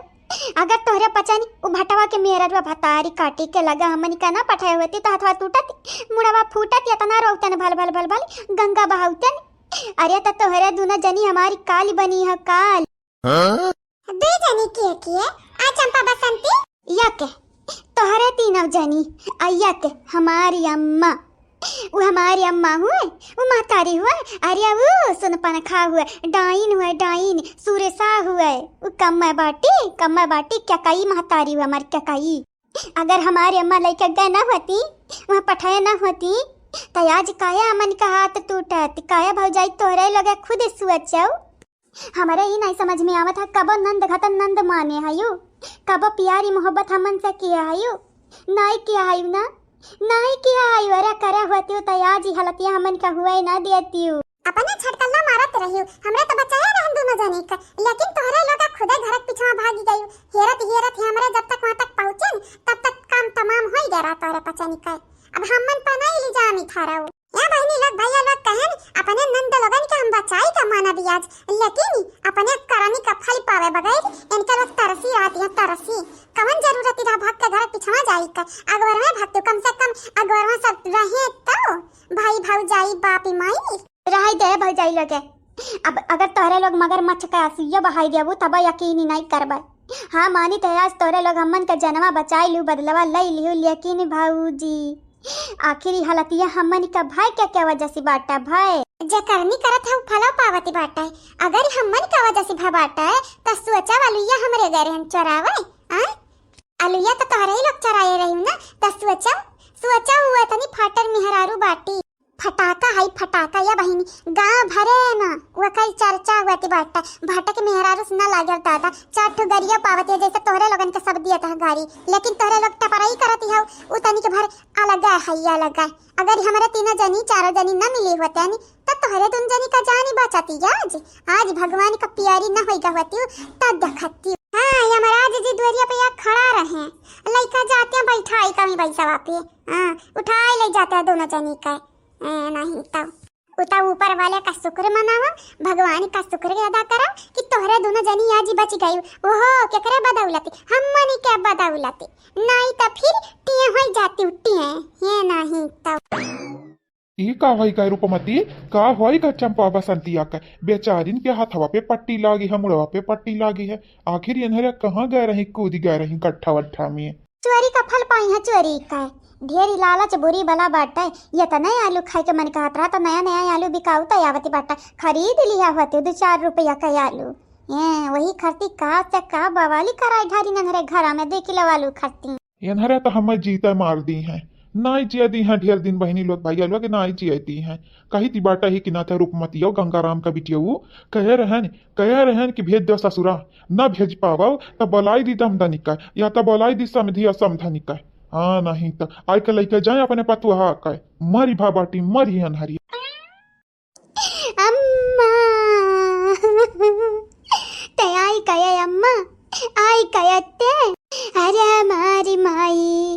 अगर तोहरे पचनी उ भटवा के मेहररुआ भतारी काटी के लगा हमनी का ना पठाए होती तो हथवा टूटत, मुड़वा फूटत, इतना रोतन भल भल भल भल गंगा बहाउतन। अरे तो तोहरे दोनों जनी हमारी काल बनी है काल। हाँ? दू जनी के के? आ चंपा बसंती? यक, तोहरे तीनों जनी, आ यक हमारी अम्मा। उ हमारी अम्मा हुए, उ महतारी हुए, अरे उ सुनपनखा हुए, डाइन हुए, डाइन, सुरेसा हुए। उ कम्मा बाटी, कम्मा बाटी, क्या कही महतारी हुए, हमारी क्या कही। अगर हमारी अम्मा लइके गए ना होती, वहाँ पठाए ना होती, तो आज काया अमन का हाथ टूटत, काया भौजाई तोहरे लगे खुद सोचौ। हमरे ई नाई समझ में आवत है, कबो नंद घतन नंद माने हयू, कबो प्यारी मोहब्बत हमन से किया हयू, नाई किया हयू ना, नाई किया हयू। अरे करे होती तो आज ई हालतिया हमन का हुए ना देती। अपने छटकल्ला मारत रहियो, हमरे तो बचाया रहन दोनों जनी का, लेकिन तोहरे लोग खुदे घर के पीछे भागी गयू। हेरत हेरत ही हमरे जब तक वहाँ तक पहुँचन, तब तक काम तमाम हो ही गया रहा तोहरे पचनी का। अब हमन पनाई ली जामी थारा। या बहिनी लोग, भैया लोग कहन, अपने नंद लोगन के हम बचाई का माना दियाज, लेकिन अपने करनी का फल पावे बगैर इनके लोग तरसी रहती है, तरसी। कवन जरूरत रहा भाग के घर पिछवा जाई का? अगवर में भाग तू, कम से कम अगवर में सब रहे तो भाई भौजाई बाप माई। रहाई दे भौजाई लोगे, अब अगर तोहरे लोग मगरमच्छ के आंसुइयो बहाई देबू तब यकीन ही नहीं करबे। हाँ मानी तो आज तोहरे लोग हमन के जनवा बचाई लिहू, बदलवा लई लिहू, लेकिन भौजी आखिर ई हालतिया हमन का भाई के, के वजह से बाटा भाई? जे करनी करत है, उ फलो पावती बाटा है। अगर ई हमन के वजह से भा बाटा है, त सोचा वालुया हमरे गए रहन चोरावे, आ? अलुया त तोहरे ही लोग चोराए रही ना, त सोचा, सोचा हुआ तनी फाटर मेहरारू बाटी। फटाका है फटाका या बहिनी, गाँव भरे में ओकर चर्चा हुआ ती बाटा। भटक मेहरारू से ना लागल दादा, चार ठो गरिया पावत है, जैसे तोहरे लोगन के सब दिया था गारी, लेकिन तोहरे लोग टपराई करत ही हो, उ तनिक भर अलग है, अलग है। अगर हमरे तीनों जनी, चारों जनी न मिली होते नी, तो तोहरे दुन जनी का जानी बचती आज। आज भगवान का प्यारी न होई गवती, तब देखती। हाँ, यमराज जी दुआरिया पे या खड़ा रहे, लइका जाते हैं बैठाई कमी बैसवा पे। हाँ, उठाई ले जाते हैं दोनों जनी का। ए, नहीं तो। उ तो ऊपर वाले का शुक्र मनावा, भगवान का शुक्र अदा करा कि तोहरे दोनों जनी आज बच गई। ओहो, केकरे बदौलत? हमनी के बदौलत। नहीं तो फिर टिए होई जाती उट्टी है। ये नहीं तो। ई का होई का रूपमती, का होई का चंपा बसंतिया का? बेचारिन के हथवा पे पट्टी लागी है, मुड़वा पे पट्टी लागी है। आखिर एनहरे कहाँ गए रही, कूद गए रही गट्ठा वट्ठा में? चोरी का फल पाई है, चोरी का। ढेरी लालच बुरी बला बाटे। ये तो नया आलू खाए के मन कहत रहा, तो नया नया आलू बिकाऊ तो आवती बाटे, खरीद लिया होती दो चार रुपया का आलू। ये वही खरती का से का बवाली कराई ढारी एनहरे घरा में, दो किलो आलू खरती। एनहरे तो हमें जीते मार दी हैं, नाई जिया दी हैं ढेर दिन बहिनी लोग भैया लोग नाई जिया दी हैं। कही ती बाटा ही कि ना था रूपमतियो गंगाराम का बिटियो कहे रहन, कहे रहन कि भेज दो ससुरा, ना भेज पावो तो बोलाई दी दमदनी का, या तो बोलाई दी समधी और समधनी का। हाँ नहीं तो आई के लइके जाए अपने पतुआ का, मरी भा बाटी मरी एनहरी। अम्मा, ते आई कया अम्मा, आई कया ते? अरे हमारी माई,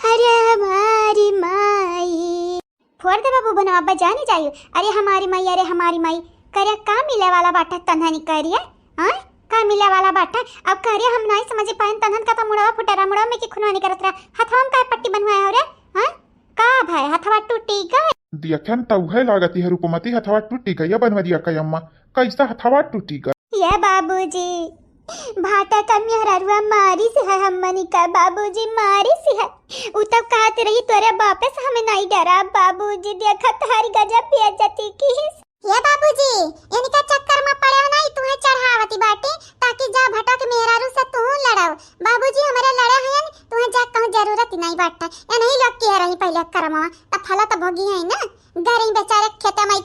अरे हमारी माई। फोड़ दे बाबू बनवा, बजा नहीं जाइयो। अरे हमारी माई, अरे हमारी माई, करे का मिले वाला बाटा तन्हनी करिए? हाँ, का मिले वाला बाटा? अब करिए हम नहीं समझ पाए, तन्हन का तो मुड़वा फुटेरा, मुड़वा में की खुनवा निकरत रहा, हथवा में का पट्टी बनवाए हो रे? हाँ, का भाई हथवा टूटी गए? देखन त उहे लागत है रूपमती हथवा टूटी गई, बनवरिया का अम्मा कैसा हथवा टूटी गई? ये बाबूजी, भाटा का मेहररुआ मारी से है, हमनी का बाबूजी मारी से है। उ तब कहत रही तोरे बापे से हमें नहीं डरा बाबूजी, देखत हर गजब बेइज्जती की। ये बाबूजी, इनका चक्कर में पड़े नहीं, तुम्हें चढ़ावती बाटी, ताकि जा भटक मेहरारू से तू लड़ाओ। बाबूजी हमारे लड़े हैं, तुम्हें जा कहूँ जरूरत ही नहीं बाटा। ये नहीं लोग की है रही पहले करमवा, त फला त भोगी है ना। घर ही बेचारे खेते में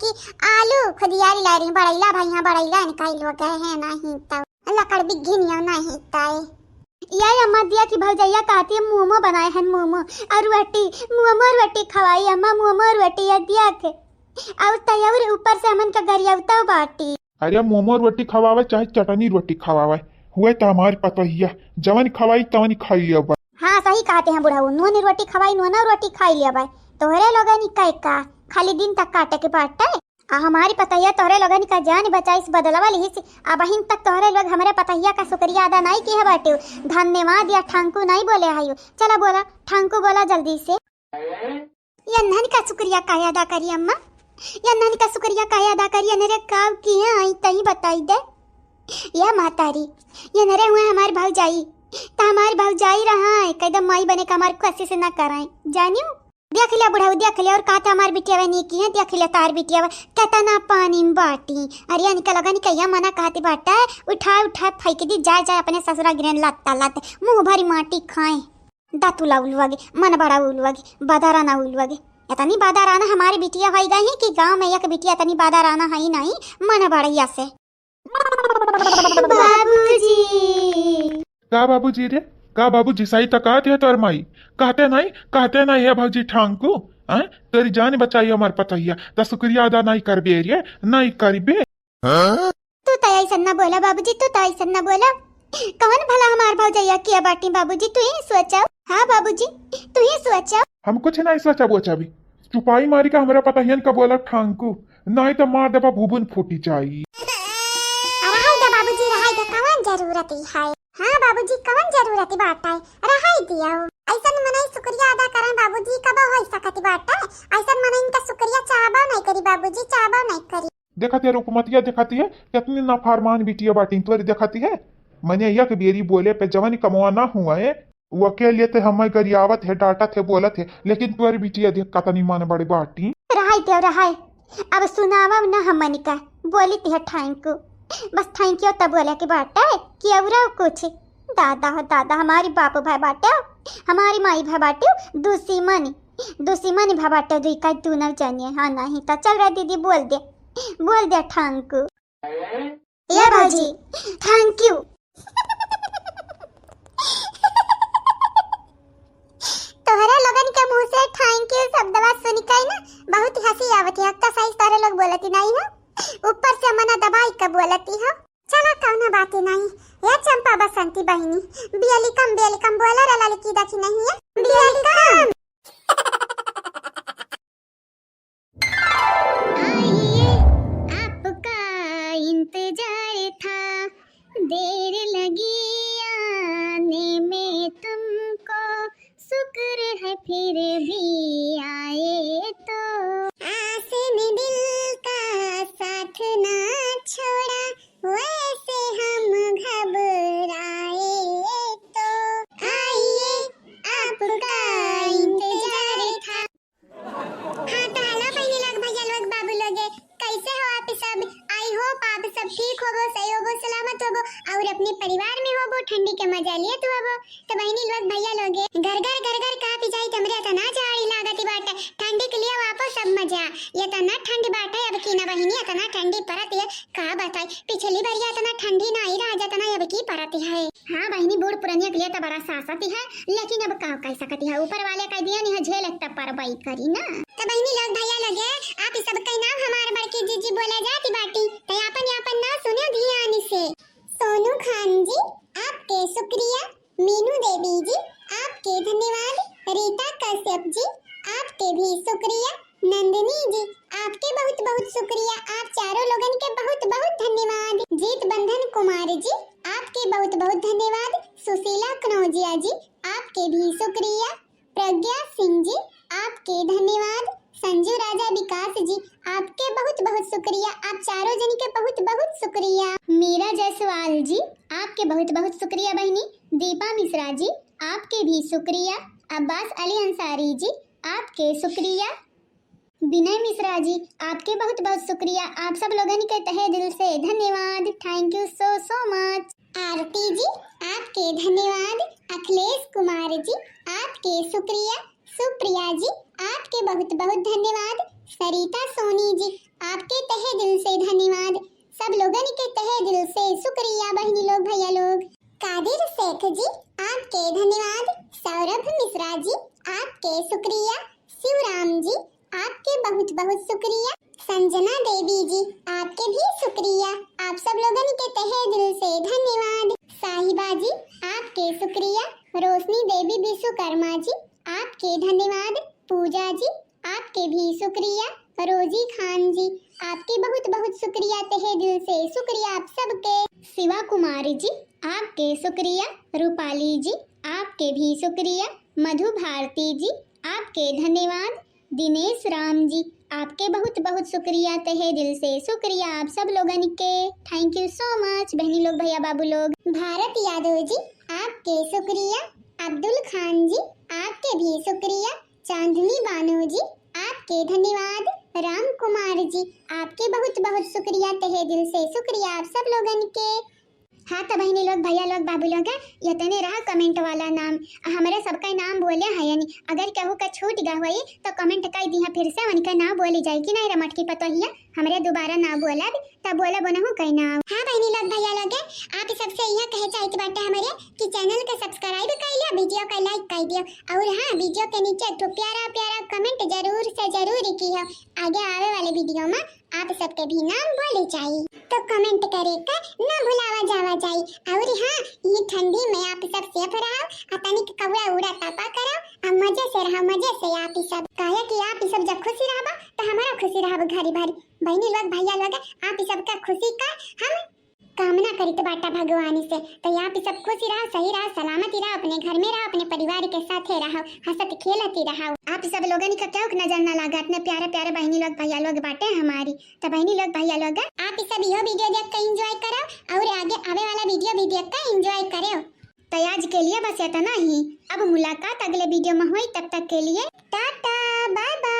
अरे बड़ैला भाई, यहाँ बड़ैला निकाल हो गए हैं, नहीं तो लकड़ बिघिनिया नहीं तय। ये अम्मा दिया कि भौजैया कहती है मोमो बनाए हैं, मोमो और रोटी, मोमो रोटी खवाई अम्मा, मोमो रोटी ये दिया के। और तय और ऊपर से हमन का गरियावता बाटी। अरे मोमो रोटी खवावे चाहे चटनी रोटी खवावे, हुए तो हमारी पतोहिया जवन खवाई तवन खाई लेबा। हाँ सही कहते हैं बुढ़ऊ, नून रोटी खवाई, नून रोटी खाई लेबा। तोहरे लोगन का का खाली दिन तक काटे के बाटे? आ हमारी पतोहिया तोहरे लोगन का जान बचाइस, बदलवा लिहिस। अबहिन तक तोहरे लोग हमरे पतोहिया का शुक्रिया अदा नहीं किहे बाटे। धन्यवाद या ठांकू नहीं बोले हयो। चला बोला, ठांकू बोला जल्दी से। यन्हन का शुक्रिया काहे अदा करी अम्मा? यन्हन का शुक्रिया काहे अदा करी? अनरे काव किहे आई तई बताई दे। या महतारी, यनरे हुए हमार भौजाई, त हमार भौजाई रहा है, कह दे माई बने का हमार कोशिश ना कराए, जानियो? देख लिया बुढ़ऊ, देख लिया, और कहते हमार बिटिया नीकी है, देख लिया तार बिटिया केतना पानी में बाटी। अरे इनका लगा नहीं कहिया मना कहती बाटा, उठाए उठाए फेंक दी, जाए जाए अपने ससुरा गिरन लत्ता लत, मुंह भरी माटी खाए। दातुला उलुआ गे, मन बड़ा उलुआ गे, बादाराना उलुआ गे। इतनी बादाराना हमारी बिटिया होई गई है कि गांव में एक बिटिया इतनी बादाराना है ही नहीं, मन बढ़िया से। बाबूजी। का बाबूजी रे? का बाबूजी? सही तो कहते हैं तोर माई। कहते नहीं, कहते नहीं है भौजी ठांकू, हैं? तेरी जान बचाई हमार पतोहिया, तो शुक्रिया अदा नहीं करबे रे, नहीं करबे। तू तो ऐसन ना बोला बाबूजी, तू तो ऐसन ना बोला। कवन भला हमार भौजैया किया बाटी बाबूजी, तू ही सोचा। हाँ बाबूजी, तू ही सोचा। हम कुछ नहीं सोचा बोचा भी। चुपाई मारी का हमरा पतोहियन का बोला ठांकू, नहीं तो मार देबा भुबुन फूटी जाई। रहाई दे बाबूजी, रहाई दे, कवन जरूरत ही है। हाँ बाबूजी, कवन जरूरत ही बाटा है, रहाई दिया। ऐसन मनई शुक्रिया अदा करें बाबूजी, कब हो सकती बाटा है? ऐसन मनई इनका शुक्रिया चाहबा नहीं करी बाबूजी, चाहबा नहीं करी। देखत है रुकमतिया, देखत है कितनी नाफरमान बिटिया बाटी तोरी, देखत है मने एक बेरी बोले पे जवन कमवा ना हुआ है, वो के लिए ते हमें गरियावत है, डांटत है, बोलत है, लेकिन तोरी बिटिया देख कतनी मन बड़ी बाटी। रहाई देव रहाई, अब सुनावा ना हमन का, बोली ते है thank you, बस thank you तब बोले के बाटे कि और कुछ। दादा हो दादा, हमारी बाप भाई बाटे, हमारी माई भाई बाटे, दुश्मन दुश्मन भा बाटे दुई का दोनों जने। हाँ नहीं तो चल रे दीदी, बोल दे, बोल दे thank you। ए भौजी, thank you। तोहरे लोगन के मुंह से thank you शब्दवा सुन के ना बहुत हंसी आवत है। एक तो सही तोहरे लोग बोलती नहीं हो, ऊपर से मना दबाई के बोलती हो। चला कौनो बात नहीं, ये चंपा बसंती बहिनी, welcome welcome बोला रे लड़की देखी नहीं है, welcome। आइए, आपका इंतजार था, देर लगी आने में तुमको, शुक्र है फिर भी आए तो। आस ने दिल का साथ ना छोड़ा, वैसे हम घबराए तो। आइए, आपका इंतजार था। हाँ, तो hello बहिनी लोग, भैया लोग, बाबू लोग, कैसे हो आप सब? I hope आप सब ठीक होबो, सही होबो, सलामत होबो और अपने परिवार में होबो, ठंडी के मजा लेत होबो। तो बहिनी लोग, भैया लोग, घर घर घर घर कापी जाई, हमरे इतना जाड़ी लागत बाटे, ठंडी के लिए वापो सब मजा। ये इतना ठंडी बाटे अब की ना बहिनी, इतना ठंडी परत है, का बताई, पिछली बार ये इतना ठंडी ना आई रहा जितना अब की परत है। हाँ बहिनी, बूढ़ पुरनिया के लिए तो बड़ा सासत ही है, लेकिन अब का कह सकती है, ऊपर वाले कह दिया नहीं है, झेल तब पर बाई करी ना। तो बहिनी लोग, भैया लोग, आप ई सब के नाम हमार बड़की जीजी बोला जाती बाटी, तो आपन आपन नाम सुनो ध्यान से। सोनू खान जी, आपके शुक्रिया। मीनू देवी जी, आपके धन्यवाद। रीता कश्यप जी, आपके भी शुक्रिया। नंदिनी जी, आपके बहुत बहुत शुक्रिया, आप चारों लोगन के बहुत बहुत धन्यवाद। जीत बंधन कुमार जी, आपके बहुत बहुत धन्यवाद। सुशीला कनौजिया जी, आपके भी शुक्रिया। प्रज्ञा सिंह जी, आपके धन्यवाद। संजू राजा विकास जी, आपके बहुत बहुत शुक्रिया, आप चारों जन के बहुत बहुत शुक्रिया। मीरा जायसवाल जी, आपके बहुत बहुत शुक्रिया बहिनी। दीपा मिश्रा जी, आपके भी शुक्रिया। अब्बास अली अंसारी जी, आपके शुक्रिया। विनय मिश्रा जी, आपके बहुत बहुत शुक्रिया, आप सब लोगन के तहे दिल से धन्यवाद, thank you so so much। आरती जी, आपके धन्यवाद। अखिलेश कुमार जी, आपके शुक्रिया। सुप्रिया जी, आपके बहुत बहुत धन्यवाद। सरिता सोनी जी, आपके तहे दिल से धन्यवाद। सब लोगन के तहे दिल से शुक्रिया बहिनी लोग, भैया लोग। कादिर शेख जी, आपके धन्यवाद। सौरभ मिश्रा जी, आपके शुक्रिया। शिवराम जी, आपके बहुत बहुत शुक्रिया। संजना देवी जी, आपके भी शुक्रिया। आप सब लोगन के तहे दिल से धन्यवाद। साहिबा जी, आपके शुक्रिया। रोशनी देवी विश्वकर्मा जी, आपके धन्यवाद। पूजा जी, आपके भी शुक्रिया। रोजी खान जी, आपके बहुत बहुत शुक्रिया, तहे दिल से शुक्रिया आप सबके। शिवा कुमारी जी, आपके शुक्रिया। रूपाली जी, आपके भी शुक्रिया। मधु भारती जी, आपके धन्यवाद। दिनेश राम जी, आपके बहुत बहुत शुक्रिया, तहे दिल से शुक्रिया आप सब लोगन के। Thank you so much बहनी लोग, भैया बाबू लोग। भारत यादव जी, आपके शुक्रिया। अब्दुल खान जी, आपके भी शुक्रिया। चांदनी बानो जी, आपके धन्यवाद। राम कुमार जी, आपके बहुत बहुत शुक्रिया, तहे दिल से शुक्रिया आप सब लोगन के। हाँ, त बहिनी लोग, भैया लोग, बाबू लोग, यतने रहा comment वाला नाम। हमरे सबका नाम बोले है यानी, अगर केहू का छूट गा होई तो comment कई दिहा, फिर से उनका नाम बोली जाई कि नहीं रे मटकी पतोहिया, हमरे दोबारा ना बोलब, तब बोलब उनहु कई नाम। हाँ बहिनी लोग, भैया लोग, आप सबसे यह कहे चाहित बाटे हमरे कि channel के subscribe कर लियो, video का like कर दियो, और हाँ, video के नीचे एक ठो प्यारा प्यारा comment जरूर से जरूर किहो। आगे आवे वाले video में आप सबके भी नाम बोले जाई, तो comment करे का ना भुलावा जावा जाई। और हाँ, ये ठंडी में आप सब safe रहो, आ तनिक कौड़ा उड़ा तापा करो, आ मजे से रहो, मजे से आप सब। काहे कि आप सब जब खुशी रहबा, तो हमारा खुशी रहब घरी भरी। बहिनी लोग, भैया लोग, आप सबका खुशी का हम कामना करित बाटा भगवान से। तो आप सब खुशी रहो, सही रहो, सलामती रहो, अपने घर में रहो, अपने परिवार के साथे रहो, हंसत खेलत ही रहो। आप सब लोगन का केहू के नजर ना लागा, इतने प्यारे प्यारे बहिनी लोग, भैया लोग बाटे हमारी। तो बहिनी लोग, भैया लोग, आप सब यो video देख के enjoy करो और आगे आवे वाला video भी देख के enjoy करो। तो आज के लिए बस इतना ही। अब मुलाकात अगले video में होई, तब तक के लिए टाटा, bye bye।